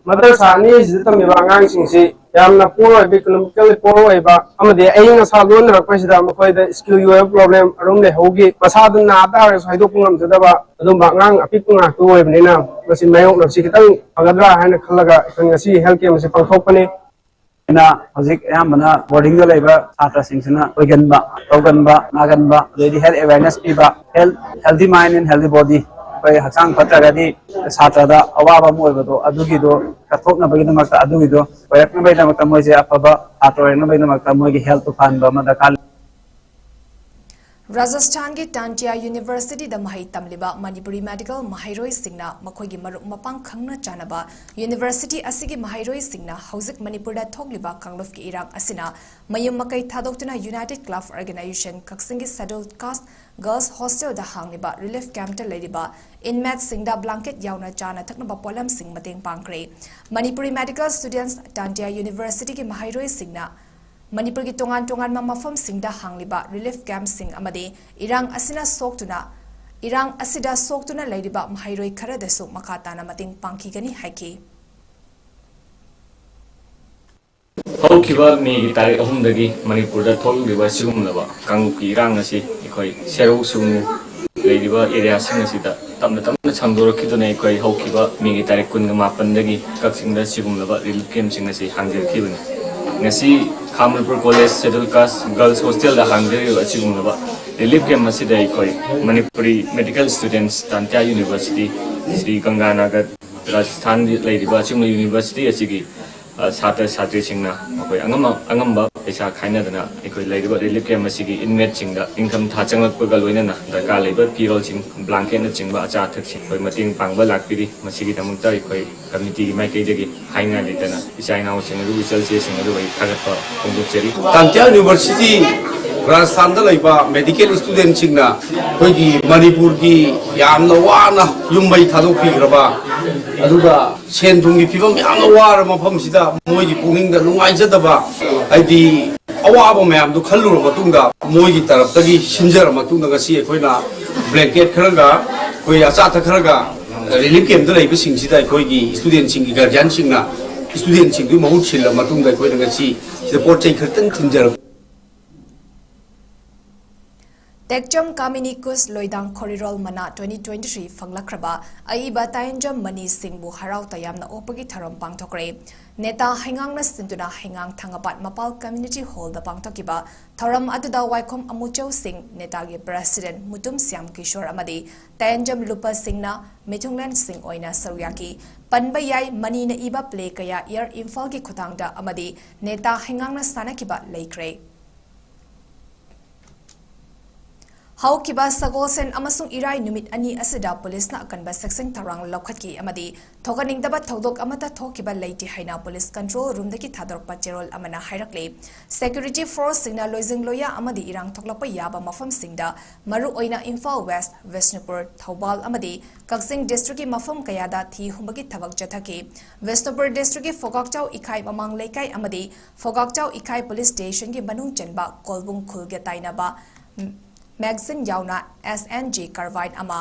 ꯃꯗꯔꯁꯥ ꯑꯅꯤꯁꯤꯗ ꯇꯝꯃꯤꯕ ꯑꯉꯥꯡꯁꯤꯡꯁꯤ ꯌꯥꯝꯅ ꯄꯣꯔ ꯑꯣꯏꯕ, ꯏꯀꯣꯅꯣꯃꯤꯀꯦꯜꯂꯤ ꯄꯣꯔ ꯑꯣꯏꯕ ꯑꯃꯗꯤ ꯑꯏꯪ ꯑꯁꯥ ꯂꯣꯟꯅꯔꯛꯄꯁꯤꯗ ꯃꯈꯣꯏꯗ ꯁ꯭ꯀꯤꯜꯒꯤ ꯑꯣꯏꯕ ꯄ꯭ꯔꯣꯕ꯭ꯂꯦꯝ ꯑꯗꯨꯝ ꯂꯩꯍꯧꯈꯤ꯫ ꯃꯁꯥꯗꯨ ꯅꯥ ꯇꯥꯔꯒꯁꯨ ꯍꯥꯏꯗꯣꯛꯄ ꯉꯝꯖꯗꯕ ꯑꯗꯨꯝꯕ ꯑꯉꯥꯡ ꯑꯄꯤꯛꯄ ꯉꯥꯛꯇ ꯑꯣꯏꯕꯅꯤꯅ ꯃꯁꯤ ꯃꯥꯌꯣꯛꯅꯕꯁꯤ ꯈꯤꯇꯪ ꯐꯒꯗ꯭ꯔꯥ ꯍꯥꯏꯅ ꯈꯜꯂꯒ ꯑꯩꯈꯣꯏ ꯉꯁꯤ ꯍꯦꯜꯊ ꯀꯦꯝꯞ ꯑꯁꯤ ꯄꯥꯡꯊꯣꯛꯄꯅꯤ꯫ ꯑꯩꯅ ꯍꯧꯖꯤꯛ ꯑꯌꯥꯝꯕꯅ ꯕꯣꯔꯗꯤꯡꯗ ꯂꯩꯕ ꯁꯥꯇ꯭ꯔꯁꯤꯡꯁꯤꯅ ꯑꯣꯏꯒꯟꯕ, ꯇꯧꯒꯟꯕ, ꯅꯥꯒꯟꯕ, ꯑꯗꯩꯗꯤ health awareness ꯄꯤꯕ, health, healthy mind and healthy body, ꯑꯩꯈꯣꯏ ꯍꯛꯆꯥꯡ ꯐꯠꯇ꯭ꯔꯒꯗꯤ ꯁꯥꯇ꯭ꯔꯗ ꯑꯋꯥꯕ ꯑꯃ ꯑꯣꯏꯕꯗꯣ, ꯑꯗꯨꯒꯤꯗꯣ ꯀꯠꯊꯣꯛꯅꯕꯒꯤꯗꯃꯛꯇ, ꯑꯗꯨꯒꯤꯗꯣ ꯑꯣꯏꯔꯛꯅꯕꯒꯤꯗꯃꯛꯇ, ꯃꯣꯏꯁꯦ ꯑꯐꯕ ꯁꯥꯇ꯭ꯔ ꯑꯣꯏꯔꯛꯅꯕꯒꯤꯗꯃꯛꯇ ꯃꯣꯏꯒꯤ ꯍꯦꯜꯊꯇꯨ ꯐꯍꯟꯕ ꯑꯃ ꯗꯔꯀꯥꯔ ꯂꯩ꯫ ꯔꯥꯖꯁꯊꯥꯟꯒꯤ ꯇꯥꯟꯇꯤꯌꯥ ꯌꯨꯅꯤꯚꯔꯁꯤꯇꯤꯗ ꯃꯍꯩ ꯇꯝꯂꯤꯕ ꯃꯅꯤꯄꯨꯔꯤ ꯃꯦꯗꯤꯀꯦꯜ ꯃꯍꯩꯔꯣꯏꯁꯤꯡꯅ ꯃꯈꯣꯏꯒꯤ ꯃꯔꯨꯞ ꯃꯄꯥꯡ ꯈꯪꯅ ꯆꯥꯟꯅꯕ ꯌꯨꯅꯤꯚꯔꯁꯤꯇꯤ ꯑꯁꯤꯒꯤ ꯃꯍꯩꯔꯣꯏꯁꯤꯡꯅ ꯍꯧꯖꯤꯛ ꯃꯅꯤꯄꯨꯔꯗ ꯊꯣꯛꯂꯤꯕ ꯀꯥꯡꯂꯨꯞꯀꯤ ꯏꯔꯥꯡ ꯑꯁꯤꯅ ꯃꯌꯨꯝ ꯃꯀꯩ ꯊꯥꯗꯣꯛꯇꯨꯅ United Club Organisation ꯀꯛꯆꯤꯡꯒꯤ Scheduled Caste Girls Hostel ꯗ ꯍꯥꯡꯂꯤꯕ relief camp ꯇ ꯂꯩꯔꯤꯕ inmate ꯁꯤꯡꯗ blanket ꯌꯥꯎꯅ ꯆꯥꯅ ꯊꯛꯅꯕ ꯄꯣꯠꯂꯝꯁꯤꯡ ꯃꯇꯦꯡ ꯄꯥꯡꯈ꯭ꯔꯦ꯫ ꯃꯅꯤꯄꯨꯔꯤ ꯃꯦꯗꯤꯀꯦꯜ ꯁ꯭ꯇꯨꯗꯦꯟꯠꯁ ꯇꯥꯟꯇꯤꯌꯥ ꯌꯨꯅꯤꯚꯔꯁꯤꯇꯤꯒꯤ ꯃꯍꯩꯔꯣꯏꯁꯤꯡꯅ ꯃꯅꯤꯄꯨꯔꯒꯤ ꯇꯣꯉꯥꯟ ꯇꯣꯉꯥꯟꯕ ꯃꯐꯝꯁꯤꯡꯗ ꯍꯥꯡꯂꯤꯕ relief camp ꯁꯤꯡ ꯑꯃꯗꯤ ꯏꯔꯥꯡ ꯑꯁꯤꯅ ꯁꯣꯛꯇꯨꯅ, ꯏꯔꯥꯡ ꯑꯁꯤꯗ ꯁꯣꯛꯇꯨꯅ ꯂꯩꯔꯤꯕ ꯃꯍꯩꯔꯣꯏ ꯈꯔꯗꯁꯨ ꯃꯈꯥ ꯇꯥꯅ ꯃꯇꯦꯡ ꯄꯥꯡꯈꯤꯒꯅꯤ ꯍꯥꯏꯈꯤ꯫ ꯍꯧꯈꯤꯕ ꯃꯦꯒꯤ ꯇꯥꯔꯤꯛ ꯑꯍꯨꯝꯗꯒꯤ ꯃꯅꯤꯄꯨꯔꯗ ꯊꯣꯛꯂꯤꯕ ꯁꯤꯒꯨꯝꯂꯕ ꯀꯥꯡꯂꯨꯞꯀꯤ ꯏꯔꯥꯡ ꯑꯁꯤ ꯑꯩꯈꯣꯏ ꯁꯦꯔꯧ ꯁꯨꯒꯅꯨ ꯂꯩꯔꯤꯕ ꯑꯦꯔꯤꯌꯥꯁꯤꯡ ꯑꯁꯤꯗ ꯇꯞꯅ ꯇꯞꯅ ꯁꯟꯗꯣꯔꯛꯈꯤꯗꯨꯅ ꯑꯩꯈꯣꯏ ꯍꯧꯈꯤꯕ ꯃꯦꯒꯤ ꯇꯥꯔꯤꯛ ꯀꯨꯟꯒ ꯃꯥꯄꯟꯗꯒꯤ ꯀꯛꯆꯤꯡꯗ ꯁꯤꯒꯨꯝꯂꯕ relief camp ꯁꯤꯡ ꯑꯁꯤ ꯍꯥꯡꯖꯔꯛꯈꯤꯕꯅꯤ꯫ ꯉꯁꯤ ꯈꯥ Manipur college Scheduled Caste Girls Hostel ꯗ ꯍꯥꯡꯖꯔꯤꯕ ꯑꯁꯤꯒꯨꯝꯂꯕ relief camp ꯑꯁꯤꯗ ꯑꯩꯈꯣꯏ ꯃꯅꯤꯄꯨꯔꯤ ꯃꯦꯗꯤꯀꯦꯜ ꯁ꯭ꯇꯨꯗꯦꯟꯠꯁ ꯇꯥꯟꯇꯤꯌꯥ ꯌꯨꯅꯤꯚꯔꯁꯤꯇꯤ, ꯁ꯭ꯔꯤ ꯒꯪꯒꯥꯅꯒꯔ, ꯔꯥꯖꯁꯊꯥꯟꯗ ꯂꯩꯔꯤꯕ ꯑꯁꯤꯒꯨꯝꯕ ꯌꯨꯅꯤꯚꯔꯁꯤꯇꯤ ꯑꯁꯤꯒꯤ, ꯑ, ꯁꯥꯇ꯭ꯔ ꯁꯥꯇ꯭ꯔꯤꯁꯤꯡꯅ ꯃꯈꯣꯏ ꯑꯉꯝ ꯑꯉꯝꯕ ꯄꯩꯁꯥ ꯈꯥꯏꯅꯗꯅ ꯑꯩꯈꯣꯏ ꯂꯩꯔꯤꯕ relief camp ꯑꯁꯤꯒꯤ inmate ꯁꯤꯡꯗ ꯏꯪꯊꯝꯊꯥ ꯆꯪꯂꯛꯄꯒ ꯂꯣꯏꯅꯅ ꯗꯔꯀꯥꯔ ꯂꯩꯕ ꯐꯤꯔꯣꯜꯁꯤꯡ, blanket ꯅꯆꯤꯡꯕ ꯑꯆꯥ ꯑꯊꯛꯁꯤꯡ ꯑꯩꯈꯣꯏ ꯃꯇꯦꯡ ꯄꯥꯡꯕ ꯂꯥꯛꯄꯤꯔꯤ꯫ ꯃꯁꯤꯒꯤꯗꯃꯛꯇ ꯑꯩꯈꯣꯏ ꯀꯃꯤꯇꯤꯒꯤ ꯃꯥꯏꯀꯩꯗꯒꯤ ꯍꯥꯏꯅꯤꯡꯉꯥꯏ ꯂꯩꯇꯅ ꯏꯆꯥ ꯏꯅꯥꯎꯁꯤꯡ ꯑꯗꯨ, ꯏꯆꯜꯁꯦꯁꯤꯡ ꯑꯗꯨ ꯑꯩ ꯊꯥꯒꯠꯄ ꯐꯣꯡꯗꯣꯛꯆꯔꯤ꯫ ꯇꯥꯟꯇꯤꯌꯥ ꯌꯨꯅꯤꯚꯔꯁꯤꯇꯤ ꯔꯥꯖꯁꯊꯥꯟꯗ ꯂꯩꯕ ꯃꯦꯗꯤꯀꯦꯜ ꯁ꯭ꯇꯨꯗꯦꯟꯠꯁꯤꯡꯅ ꯑꯩꯈꯣꯏꯒꯤ ꯃꯅꯤꯄꯨꯔꯒꯤ ꯌꯥꯝꯅ ꯋꯥꯅ ꯌꯨꯝ ꯃꯩ ꯊꯥꯗꯣꯛꯄꯤꯈ꯭ꯔꯕ, ꯑꯗꯨꯒ ꯁꯦꯟ ꯊꯨꯝꯒꯤ ꯐꯤꯕꯝ ꯌꯥꯝꯅ ꯋꯥꯔꯕ ꯃꯐꯝꯁꯤꯗ ꯃꯣꯏꯒꯤ ꯄꯨꯛꯅꯤꯡꯗ ꯅꯨꯡꯉꯥꯏꯖꯗꯕ, ꯍꯥꯏꯗꯤ ꯑꯋꯥꯕ ꯃꯌꯥꯝꯗꯨ ꯈꯜꯂꯨꯔ ꯃꯇꯨꯡꯗ, ꯃꯣꯏꯒꯤ ꯇꯔꯞꯇꯒꯤ ꯁꯤꯟꯖꯔ ꯃꯇꯨꯡꯗ ꯉꯁꯤ ꯑꯩꯈꯣꯏꯅ ꯕ꯭ꯂꯦꯡꯀꯦꯠ ꯈꯔꯒ, ꯑꯩꯈꯣꯏ ꯑꯆꯥ ꯑꯊꯛ ꯈꯔꯒ ꯔꯤꯂꯤꯐ ꯀꯦꯝꯞꯇ ꯂꯩꯕꯁꯤꯡꯁꯤꯗ ꯑꯩꯈꯣꯏꯒꯤ ꯁ꯭ꯇꯨꯗꯦꯟꯠꯁꯤꯡꯒꯤ ꯒꯥꯔꯖꯤꯌꯥꯟꯁꯤꯡꯅ ꯁ꯭ꯇꯨꯗꯦꯟꯠꯁꯤꯡꯗꯨ ꯃꯍꯨꯠ ꯁꯤꯜꯂ ꯃꯇꯨꯡꯗ ꯑꯩꯈꯣꯏꯅ ꯉꯁꯤ ꯁꯤꯗ ꯄꯣꯠ ꯆꯩ ꯈꯛꯇꯪ ꯊꯤꯟꯖꯔꯛꯄ꯫ ꯇꯦꯛꯆꯝ ꯀꯥꯃꯤꯅꯤ ꯀꯨꯁ ꯂꯣꯏꯗꯥꯡ ꯈꯣꯔꯤꯔꯣꯜ ꯃꯅꯥ twenty twenty three ꯐꯪꯂꯛꯈ꯭ꯔꯕ ꯑꯏꯕ ꯇꯥꯌꯦꯟꯖꯝ ꯃꯅꯤ ꯁꯤꯡꯕꯨ ꯍꯔꯥꯎ ꯇꯌꯥꯝꯅ ꯑꯣꯛꯄꯒꯤ ꯊꯧꯔꯝ ꯄꯥꯡꯊꯣꯛꯈ꯭ꯔꯦ꯫ ꯅꯦꯇꯥ ꯍꯩꯉꯥꯡꯅ ꯁꯤꯟꯗꯨꯅ ꯍꯩꯉꯥꯡ ꯊꯥꯡꯒꯄꯥꯠ ꯃꯄꯥꯜ ꯀꯝꯃ꯭ꯌꯨꯅꯤꯇꯤ ꯍꯣꯜꯗ ꯄꯥꯡꯊꯣꯛꯈꯤꯕ ꯊꯧꯔꯝ ꯑꯗꯨꯗ ꯋꯥꯏꯈꯣꯝ ꯑꯃꯨꯆꯧ ꯁꯤꯡ, ꯅꯦꯇꯥꯒꯤ ꯄ꯭ꯔꯁꯤꯗꯦꯟꯠ ꯃꯨꯇꯨꯝ ꯁ꯭ꯌꯥꯝ ꯀꯤꯁꯣꯔ ꯑꯃꯗꯤ ꯇꯥꯌꯦꯟꯖꯝ ꯂꯨꯄꯥ ꯁꯤꯡꯅ ꯃꯤꯊꯨꯡꯂꯦꯟ ꯁꯤꯡ ꯑꯣꯏꯅ ꯁꯔꯨꯛ ꯌꯥꯈꯤ꯫ ꯄꯟꯕ ꯌꯥꯏ, ꯃꯅꯤꯅ ꯏꯕ ꯄ꯭ꯂꯦ ꯀꯌꯥ ꯑꯦꯌꯔ ꯏꯝꯐꯥꯜꯒꯤ ꯈꯨꯊꯥꯡꯗ ꯑꯃꯗꯤ ꯅꯦꯇꯥ ꯍꯩꯉꯥꯡꯅ ꯁꯥꯟꯅꯈꯤꯕ ꯂꯩꯈ꯭ꯔꯦ꯫ ꯍꯧꯈꯤꯕ ꯁꯒꯣꯜꯁꯦꯟ ꯑꯃꯁꯨꯡ ꯏꯔꯥꯏ ꯅꯨꯃꯤꯠ ꯑꯅꯤ ꯑꯁꯤꯗ ꯄꯨꯂꯤꯁꯅ ꯑꯀꯟꯕ ꯆꯦꯛꯁꯤꯟ ꯊꯧꯔꯥꯡ ꯂꯧꯈꯠꯈꯤ ꯑꯃꯗꯤ ꯊꯣꯛꯍꯟꯅꯤꯡꯗꯕ ꯊꯧꯗꯣꯛ ꯑꯃꯠꯇ ꯊꯣꯛꯈꯤꯕ ꯂꯩꯇꯦ ꯍꯥꯏꯅ ꯄꯨꯂꯤꯁ ꯀꯟꯇ꯭ꯔꯣꯜ ꯔꯨꯝꯗꯒꯤ ꯊꯥꯗꯣꯔꯛꯄ ꯆꯦꯔꯣꯜ ꯑꯃꯅ ꯍꯥꯏꯔꯛꯂꯤ꯫ ꯁꯦꯀ꯭ꯌꯨꯔꯤꯇꯤ ꯐꯣꯔꯁꯁꯤꯡꯅ ꯂꯣꯏꯖꯤꯡ ꯂꯣꯏꯌꯥ ꯑꯃꯗꯤ ꯏꯔꯥꯡ ꯊꯣꯛꯂꯛꯄ ꯌꯥꯕ ꯃꯐꯝꯁꯤꯡꯗ, ꯃꯔꯨꯑꯣꯏꯅ ꯏꯝꯐꯥꯜ ꯋꯦꯁ, ꯕꯤꯁꯅꯨꯄꯨꯔ, ꯊꯧꯕꯥꯜ ꯑꯃꯗꯤ ꯀꯛꯆꯤꯡ ꯗꯤꯁꯇ꯭ꯔꯤꯛꯀꯤ ꯃꯐꯝ ꯀꯌꯥꯗ ꯊꯤ ꯍꯨꯝꯕꯒꯤ ꯊꯕꯛ ꯆꯠꯊꯈꯤ꯫ ꯕꯤꯁꯅꯨꯄꯨꯔ ꯗꯤꯁꯇ꯭ꯔꯤꯛꯀꯤ ꯐꯣꯒꯥꯛꯆꯥꯎ ꯏꯀꯥꯏ ꯃꯃꯥꯡ ꯂꯩꯀꯥꯏ ꯑꯃꯗꯤ ꯐꯣꯒꯥꯛꯆꯥꯎ ꯏꯀꯥꯏ ꯄꯨꯂꯤꯁ ꯁ꯭ꯇꯦꯁꯟꯒꯤ ꯃꯅꯨꯡ ꯆꯟꯕ ꯀꯣꯜꯕꯨꯡ ꯈꯨꯜꯒ ꯇꯥꯏꯅꯕ ꯃꯦꯒꯖꯤꯟ ꯌꯥꯎꯅ S N G carbine ꯑꯃ,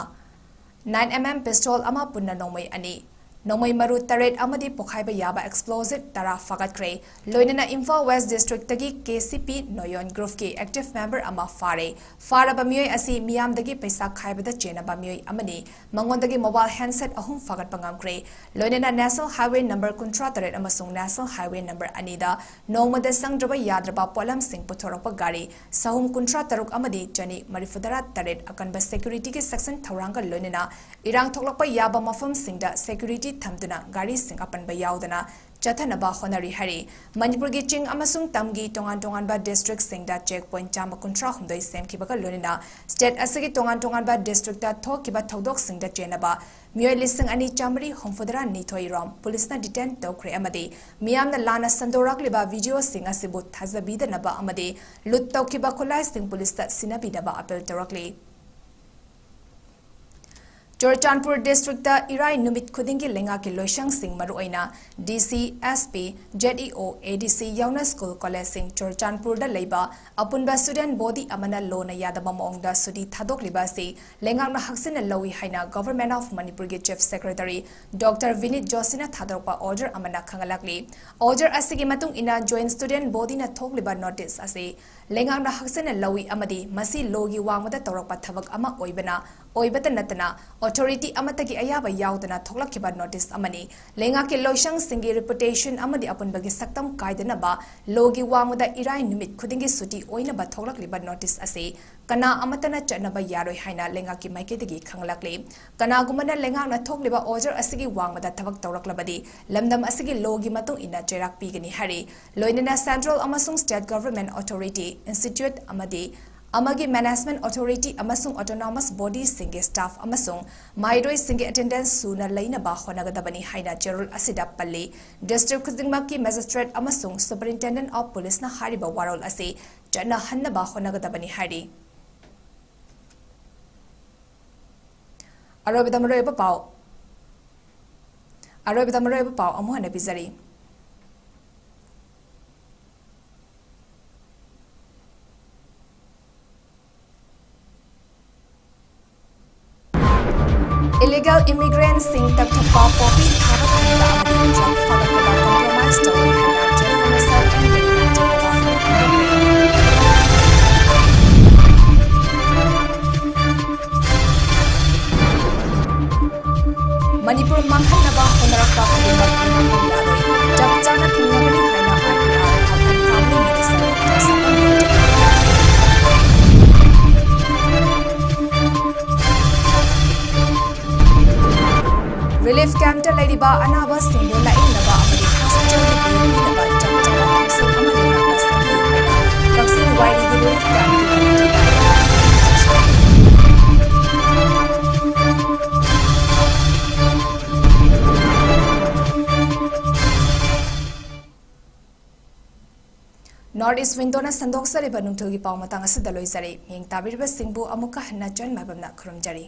nine M M pistol ꯑꯃ, ꯄꯨꯟꯅ ꯅꯣꯡꯃꯩ ꯑꯅꯤ, ꯅꯣꯡꯃꯩ ꯃꯔꯨ ꯇꯔꯦꯠ ꯑꯃꯗꯤ ꯄꯣꯈꯥꯏꯕ ꯌꯥꯕ explosive ꯇꯔꯥ ꯐꯥꯒꯠꯈ꯭ꯔꯦ꯫ ꯂꯣꯏꯅꯅ ꯏꯝꯐꯥꯜ ꯋꯦꯁ ꯗꯤꯁꯇ꯭ꯔꯤꯛꯇꯒꯤ K C P ꯅꯣꯌꯣꯟ ꯒ꯭ꯔꯨꯞꯀꯤ ꯑꯦꯛꯇꯤꯚ ꯃꯦꯝꯕꯔ ꯑꯃ ꯐꯥꯔꯦ꯫ ꯐꯥꯔꯕ ꯃꯤꯑꯣꯏ ꯑꯁꯤ ꯃꯤꯌꯥꯝꯗꯒꯤ ꯄꯩꯁꯥ ꯈꯥꯏꯕꯗ ꯆꯦꯟꯅꯕ ꯃꯤꯑꯣꯏ ꯑꯃꯅꯤ꯫ ꯃꯉꯣꯟꯗꯒꯤ mobile handset ꯑꯍꯨꯝ ꯐꯥꯒꯠꯄ ꯉꯝꯈ꯭ꯔꯦ꯫ ꯂꯣꯏꯅꯅ National Highway number ꯀꯨꯟꯊ꯭ꯔꯥ ꯇꯔꯦꯠ ꯑꯃꯁꯨꯡ National Highway number ꯑꯅꯤꯗ ꯅꯣꯡꯃꯗ ꯆꯪꯗ꯭ꯔꯕ ꯌꯥꯗ꯭ꯔꯕ ꯄꯣꯠꯂꯝꯁꯤꯡ ꯄꯨꯊꯣꯔꯛꯄ ꯒꯥꯔꯤ ꯁꯍꯨꯝ ꯀꯨꯟꯊ꯭ꯔꯥ ꯇꯔꯨꯛ ꯑꯃꯗꯤ ꯆꯅꯤ ꯃꯔꯤꯐꯨꯇꯔꯥ ꯇꯔꯦꯠ ꯑꯀꯟꯕ ꯁꯦꯀ꯭ꯌꯨꯔꯤꯇꯤꯒꯤ ꯆꯦꯛꯁꯤꯟ ꯊꯧꯔꯥꯡꯒ ꯂꯣꯏꯅꯅ ꯏꯔꯥꯡ ꯊꯣꯛꯂꯛꯄ ꯌꯥꯕ ꯃꯐꯝꯁꯤꯡꯗ ꯁꯦꯀ꯭ꯌꯨꯔꯤꯇꯤ ꯊꯝꯗꯨꯅ ꯒꯥꯔꯤꯁꯤꯡ ꯑꯄꯟꯕ ꯌꯥꯎꯗꯅ ꯆꯠꯊꯅꯕ ꯍꯣꯠꯅꯔꯤ ꯍꯥꯏꯔꯤ꯫ ꯃꯅꯤꯄꯨꯔꯒꯤ ꯆꯤꯡ ꯑꯃꯁꯨꯡ ꯇꯝꯒꯤ ꯇꯣꯉꯥꯟ ꯇꯣꯉꯥꯟꯕ districtꯁꯤꯡꯗ check point ꯆꯥꯝꯃ ꯀꯨꯟꯊ꯭ꯔꯥ ꯍꯨꯝꯗꯣꯏ ꯁꯦꯝꯈꯤꯕꯒ ꯂꯣꯏꯅꯅ state ꯑꯁꯤꯒꯤ ꯇꯣꯉꯥꯟ ꯇꯣꯉꯥꯟꯕ districtꯇ ꯊꯣꯛꯈꯤꯕ ꯊꯧꯗꯣꯛꯁꯤꯡꯗ ꯆꯦꯟꯅꯕ ꯃꯤꯑꯣꯏ ꯂꯤꯁꯤꯡ ꯑꯅꯤ ꯆꯥꯃꯔꯤ ꯍꯨꯝꯐꯨꯇꯔꯥ ꯅꯤꯊꯣꯏ ꯔꯣꯝ ꯄꯨꯂꯤꯁꯅ detain ꯇꯧꯈ꯭ꯔꯦ ꯑꯃꯗꯤ ꯃꯤꯌꯥꯝꯅ ꯂꯥꯟꯅ ꯁꯟꯗꯣꯔꯛꯂꯤꯕ videoꯁꯤꯡ ꯑꯁꯤꯕꯨ ꯊꯥꯖꯕꯤꯗꯅꯕ ꯑꯃꯗꯤ loot ꯇꯧꯈꯤꯕ ꯈꯨꯠꯂꯥꯏꯁꯤꯡ ꯄꯨꯂꯤꯁꯇ ꯁꯤꯟꯅꯕꯤꯅꯕ appeal ꯇꯧꯔꯛꯂꯤ꯫ ꯆꯨꯔꯆꯥꯟꯄꯨꯔ districtꯇ ꯏꯔꯥꯏ ꯅꯨꯃꯤꯠ ꯈꯨꯗꯤꯡꯒꯤ ꯂꯩꯉꯥꯛꯀꯤ ꯂꯣꯏꯁꯪꯁꯤꯡ, ꯃꯔꯨꯑꯣꯏꯅ DC, SP, ZEO, ADC ꯌꯥꯎꯅ school collegeꯁꯤꯡ, ꯆꯨꯔꯆꯥꯟꯄꯨꯔꯗ ꯂꯩꯕ ꯑꯄꯨꯟꯕ student body ꯑꯃꯅ ꯂꯣꯅ ꯌꯥꯗꯕ ꯃꯑꯣꯡꯗ ꯁꯨꯇꯤ ꯊꯥꯗꯣꯛꯂꯤꯕ ꯑꯁꯤ ꯂꯩꯉꯥꯛꯅ ꯍꯛꯆꯤꯟꯅ ꯂꯧꯏ ꯍꯥꯏꯅ Government of ꯃꯅꯤꯄꯨꯔꯒꯤ Chief Secretary Doctor ꯕꯤꯅꯤꯠ ꯖꯣꯁꯤꯅ ꯊꯥꯗꯣꯔꯛꯄ order ꯑꯃꯅ ꯈꯪꯍꯜꯂꯛꯂꯤ꯫ Order ꯑꯁꯤꯒꯤ ꯃꯇꯨꯡ ꯏꯟꯅ joint student bodyꯅ ꯊꯣꯛꯂꯤꯕ notice ꯑꯁꯤ ꯂꯩꯉꯥꯛꯅ ꯍꯛꯆꯤꯟꯅ ꯂꯧꯏ ꯑꯃꯗꯤ ꯃꯁꯤ ꯂꯣꯒꯤ ꯋꯥꯡꯃꯗ ꯇꯧꯔꯛꯄ ꯊꯕꯛ ꯑꯃ ꯑꯣꯏꯕꯅ, ꯑꯣꯏꯕꯇ ꯅꯠꯇꯅ authority ꯑꯃꯠꯇꯒꯤ ꯑꯌꯥꯕ ꯌꯥꯎꯗꯅ ꯊꯣꯛꯂꯛꯈꯤꯕ notice ꯑꯃꯅꯤ꯫ ꯂꯩꯉꯥꯛꯀꯤ ꯂꯣꯏꯁꯪꯁꯤꯡꯒꯤ reputation ꯑꯃꯗꯤ ꯑꯄꯨꯟꯕꯒꯤ ꯁꯛꯇꯝ ꯀꯥꯏꯗꯅꯕ ꯂꯣꯒꯤ ꯋꯥꯡꯃꯗ ꯏꯔꯥꯏ ꯅꯨꯃꯤꯠ ꯈꯨꯗꯤꯡꯒꯤ ꯁꯨꯇꯤ ꯑꯣꯏꯅꯕ ꯊꯣꯛꯂꯛꯂꯤꯕ notice ꯑꯁꯤ ꯀꯅꯥ ꯑꯃꯠꯇꯅ ꯆꯠꯅꯕ ꯌꯥꯔꯣꯏ ꯍꯥꯏꯅ ꯂꯩꯉꯥꯛꯀꯤ ꯃꯥꯏꯀꯩꯗꯒꯤ ꯈꯪꯂꯛꯂꯤ꯫ ꯀꯅꯥꯒꯨꯝꯕꯅ ꯂꯩꯉꯥꯛꯅ ꯊꯣꯛꯂꯤꯕ order ꯑꯁꯤꯒꯤ ꯋꯥꯡꯃꯗ ꯊꯕꯛ ꯇꯧꯔꯛꯂꯕꯗꯤ ꯂꯝꯗꯝ ꯑꯁꯤꯒꯤ ꯂꯣꯒꯤ ꯃꯇꯨꯡ ꯏꯟꯅ ꯆꯩꯔꯥꯛ ꯄꯤꯒꯅꯤ ꯍꯥꯏꯔꯤ꯫ ꯂꯣꯏꯅꯅ central ꯑꯃꯁꯨꯡ state government authority, institute ꯑꯃꯗꯤ ꯑꯃꯒꯤ management authority ꯑꯃꯁꯨꯡ autonomous bodyꯁꯤꯡꯒꯤ staff ꯑꯃꯁꯨꯡ ꯃꯍꯩꯔꯣꯏꯁꯤꯡꯒꯤ attendance ꯁꯨꯅ ꯂꯩꯅꯕ ꯍꯣꯠꯅꯒꯗꯕꯅꯤ ꯍꯥꯏꯅ ꯆꯦꯔꯣꯜ ꯑꯁꯤꯗ ꯄꯜꯂꯤ꯫ District ꯈꯨꯗꯤꯡꯃꯛꯀꯤ magistrate ꯑꯃꯁꯨꯡ superintendent of policeꯅ ꯍꯥꯏꯔꯤꯕ ꯋꯥꯔꯣꯜ ꯑꯁꯤ ꯆꯠꯅꯍꯟꯅꯕ ꯍꯣꯠꯅꯒꯗꯕꯅꯤ ꯍꯥꯏꯔꯤ꯫ ꯑꯔꯣꯏꯕꯗ ꯃꯔꯨꯑꯣꯏꯕ ꯄꯥꯎ, ꯑꯔꯣꯏꯕꯗ ꯃꯔꯨꯑꯣꯏꯕ ꯄꯥꯎ ꯑꯃꯨꯛ ꯍꯟꯅ ꯄꯤꯖꯔꯤ꯫ Illegal immigrantꯁꯤꯡ ꯇꯛꯊꯠꯄ, poppy ꯊꯥꯕ ꯊꯤꯡꯕ ꯑꯃꯗꯤ drug ꯐꯥꯒꯠꯄꯗ compromise ꯇꯧꯔꯣꯏ ꯍꯥꯏꯅ Chief Minister N Biren ꯅ ꯋꯥꯐꯝ ꯐꯣꯡꯗꯣꯛꯈ꯭ꯔꯦ꯫ ꯃꯅꯤꯄꯨꯔ ꯃꯥꯡꯍꯟꯅꯕ ꯍꯣꯠꯅꯔꯛꯄ ꯈꯨꯗꯤꯡꯃꯛ ꯃꯤꯃꯥꯡ ꯌꯥꯔꯣꯏ, ꯆꯞ ꯆꯥꯅ ꯊꯤꯡꯂꯒꯅꯤ ꯍꯥꯏꯅ I P R Health and Family Minister Doctor ꯁꯅꯥꯇꯟ ꯒꯣꯟꯖꯥ ꯍꯥꯏꯈꯤ꯫ ꯔꯤꯂꯤꯐ ꯀꯦꯝꯞꯇ ꯂꯩꯔꯤꯕ ꯑꯅꯥꯕꯁꯤꯡꯕꯨ ꯂꯥꯌꯦꯡꯅꯕ ꯑꯃꯗꯤ ꯍꯣꯁꯄꯤꯇꯥꯜꯗ ꯄꯤꯅꯕ ꯆꯞ ꯆꯥꯕ ꯀꯥꯎꯟꯁꯤꯜ ꯑꯃ ꯂꯩꯉꯥꯛꯅ ꯁꯦꯝꯕꯤꯌꯨ ꯍꯥꯏꯅ ꯀꯛꯆꯤꯡ ꯋꯥꯏꯔꯤꯒꯤ ꯔꯤꯂꯤꯐ ꯀꯦꯝꯞꯀꯤ ꯀꯃꯤꯇꯤꯅ North East Window ꯅ ꯁꯟꯗꯣꯛꯆꯔꯤꯕ ꯅꯨꯡꯊꯤꯜꯒꯤ ꯄꯥꯎ ꯃꯇꯥꯡ ꯑꯁꯤꯗ ꯂꯣꯏꯖꯔꯦ꯫ ꯃꯤꯠꯌꯦꯡ ꯇꯥꯕꯤꯔꯤꯕꯁꯤꯡꯕꯨ ꯑꯃꯨꯛꯀ ꯍꯟꯅ ꯆꯟ ꯃꯥꯏꯕꯝꯅ ꯈꯨꯔꯨꯝꯖꯔꯤ꯫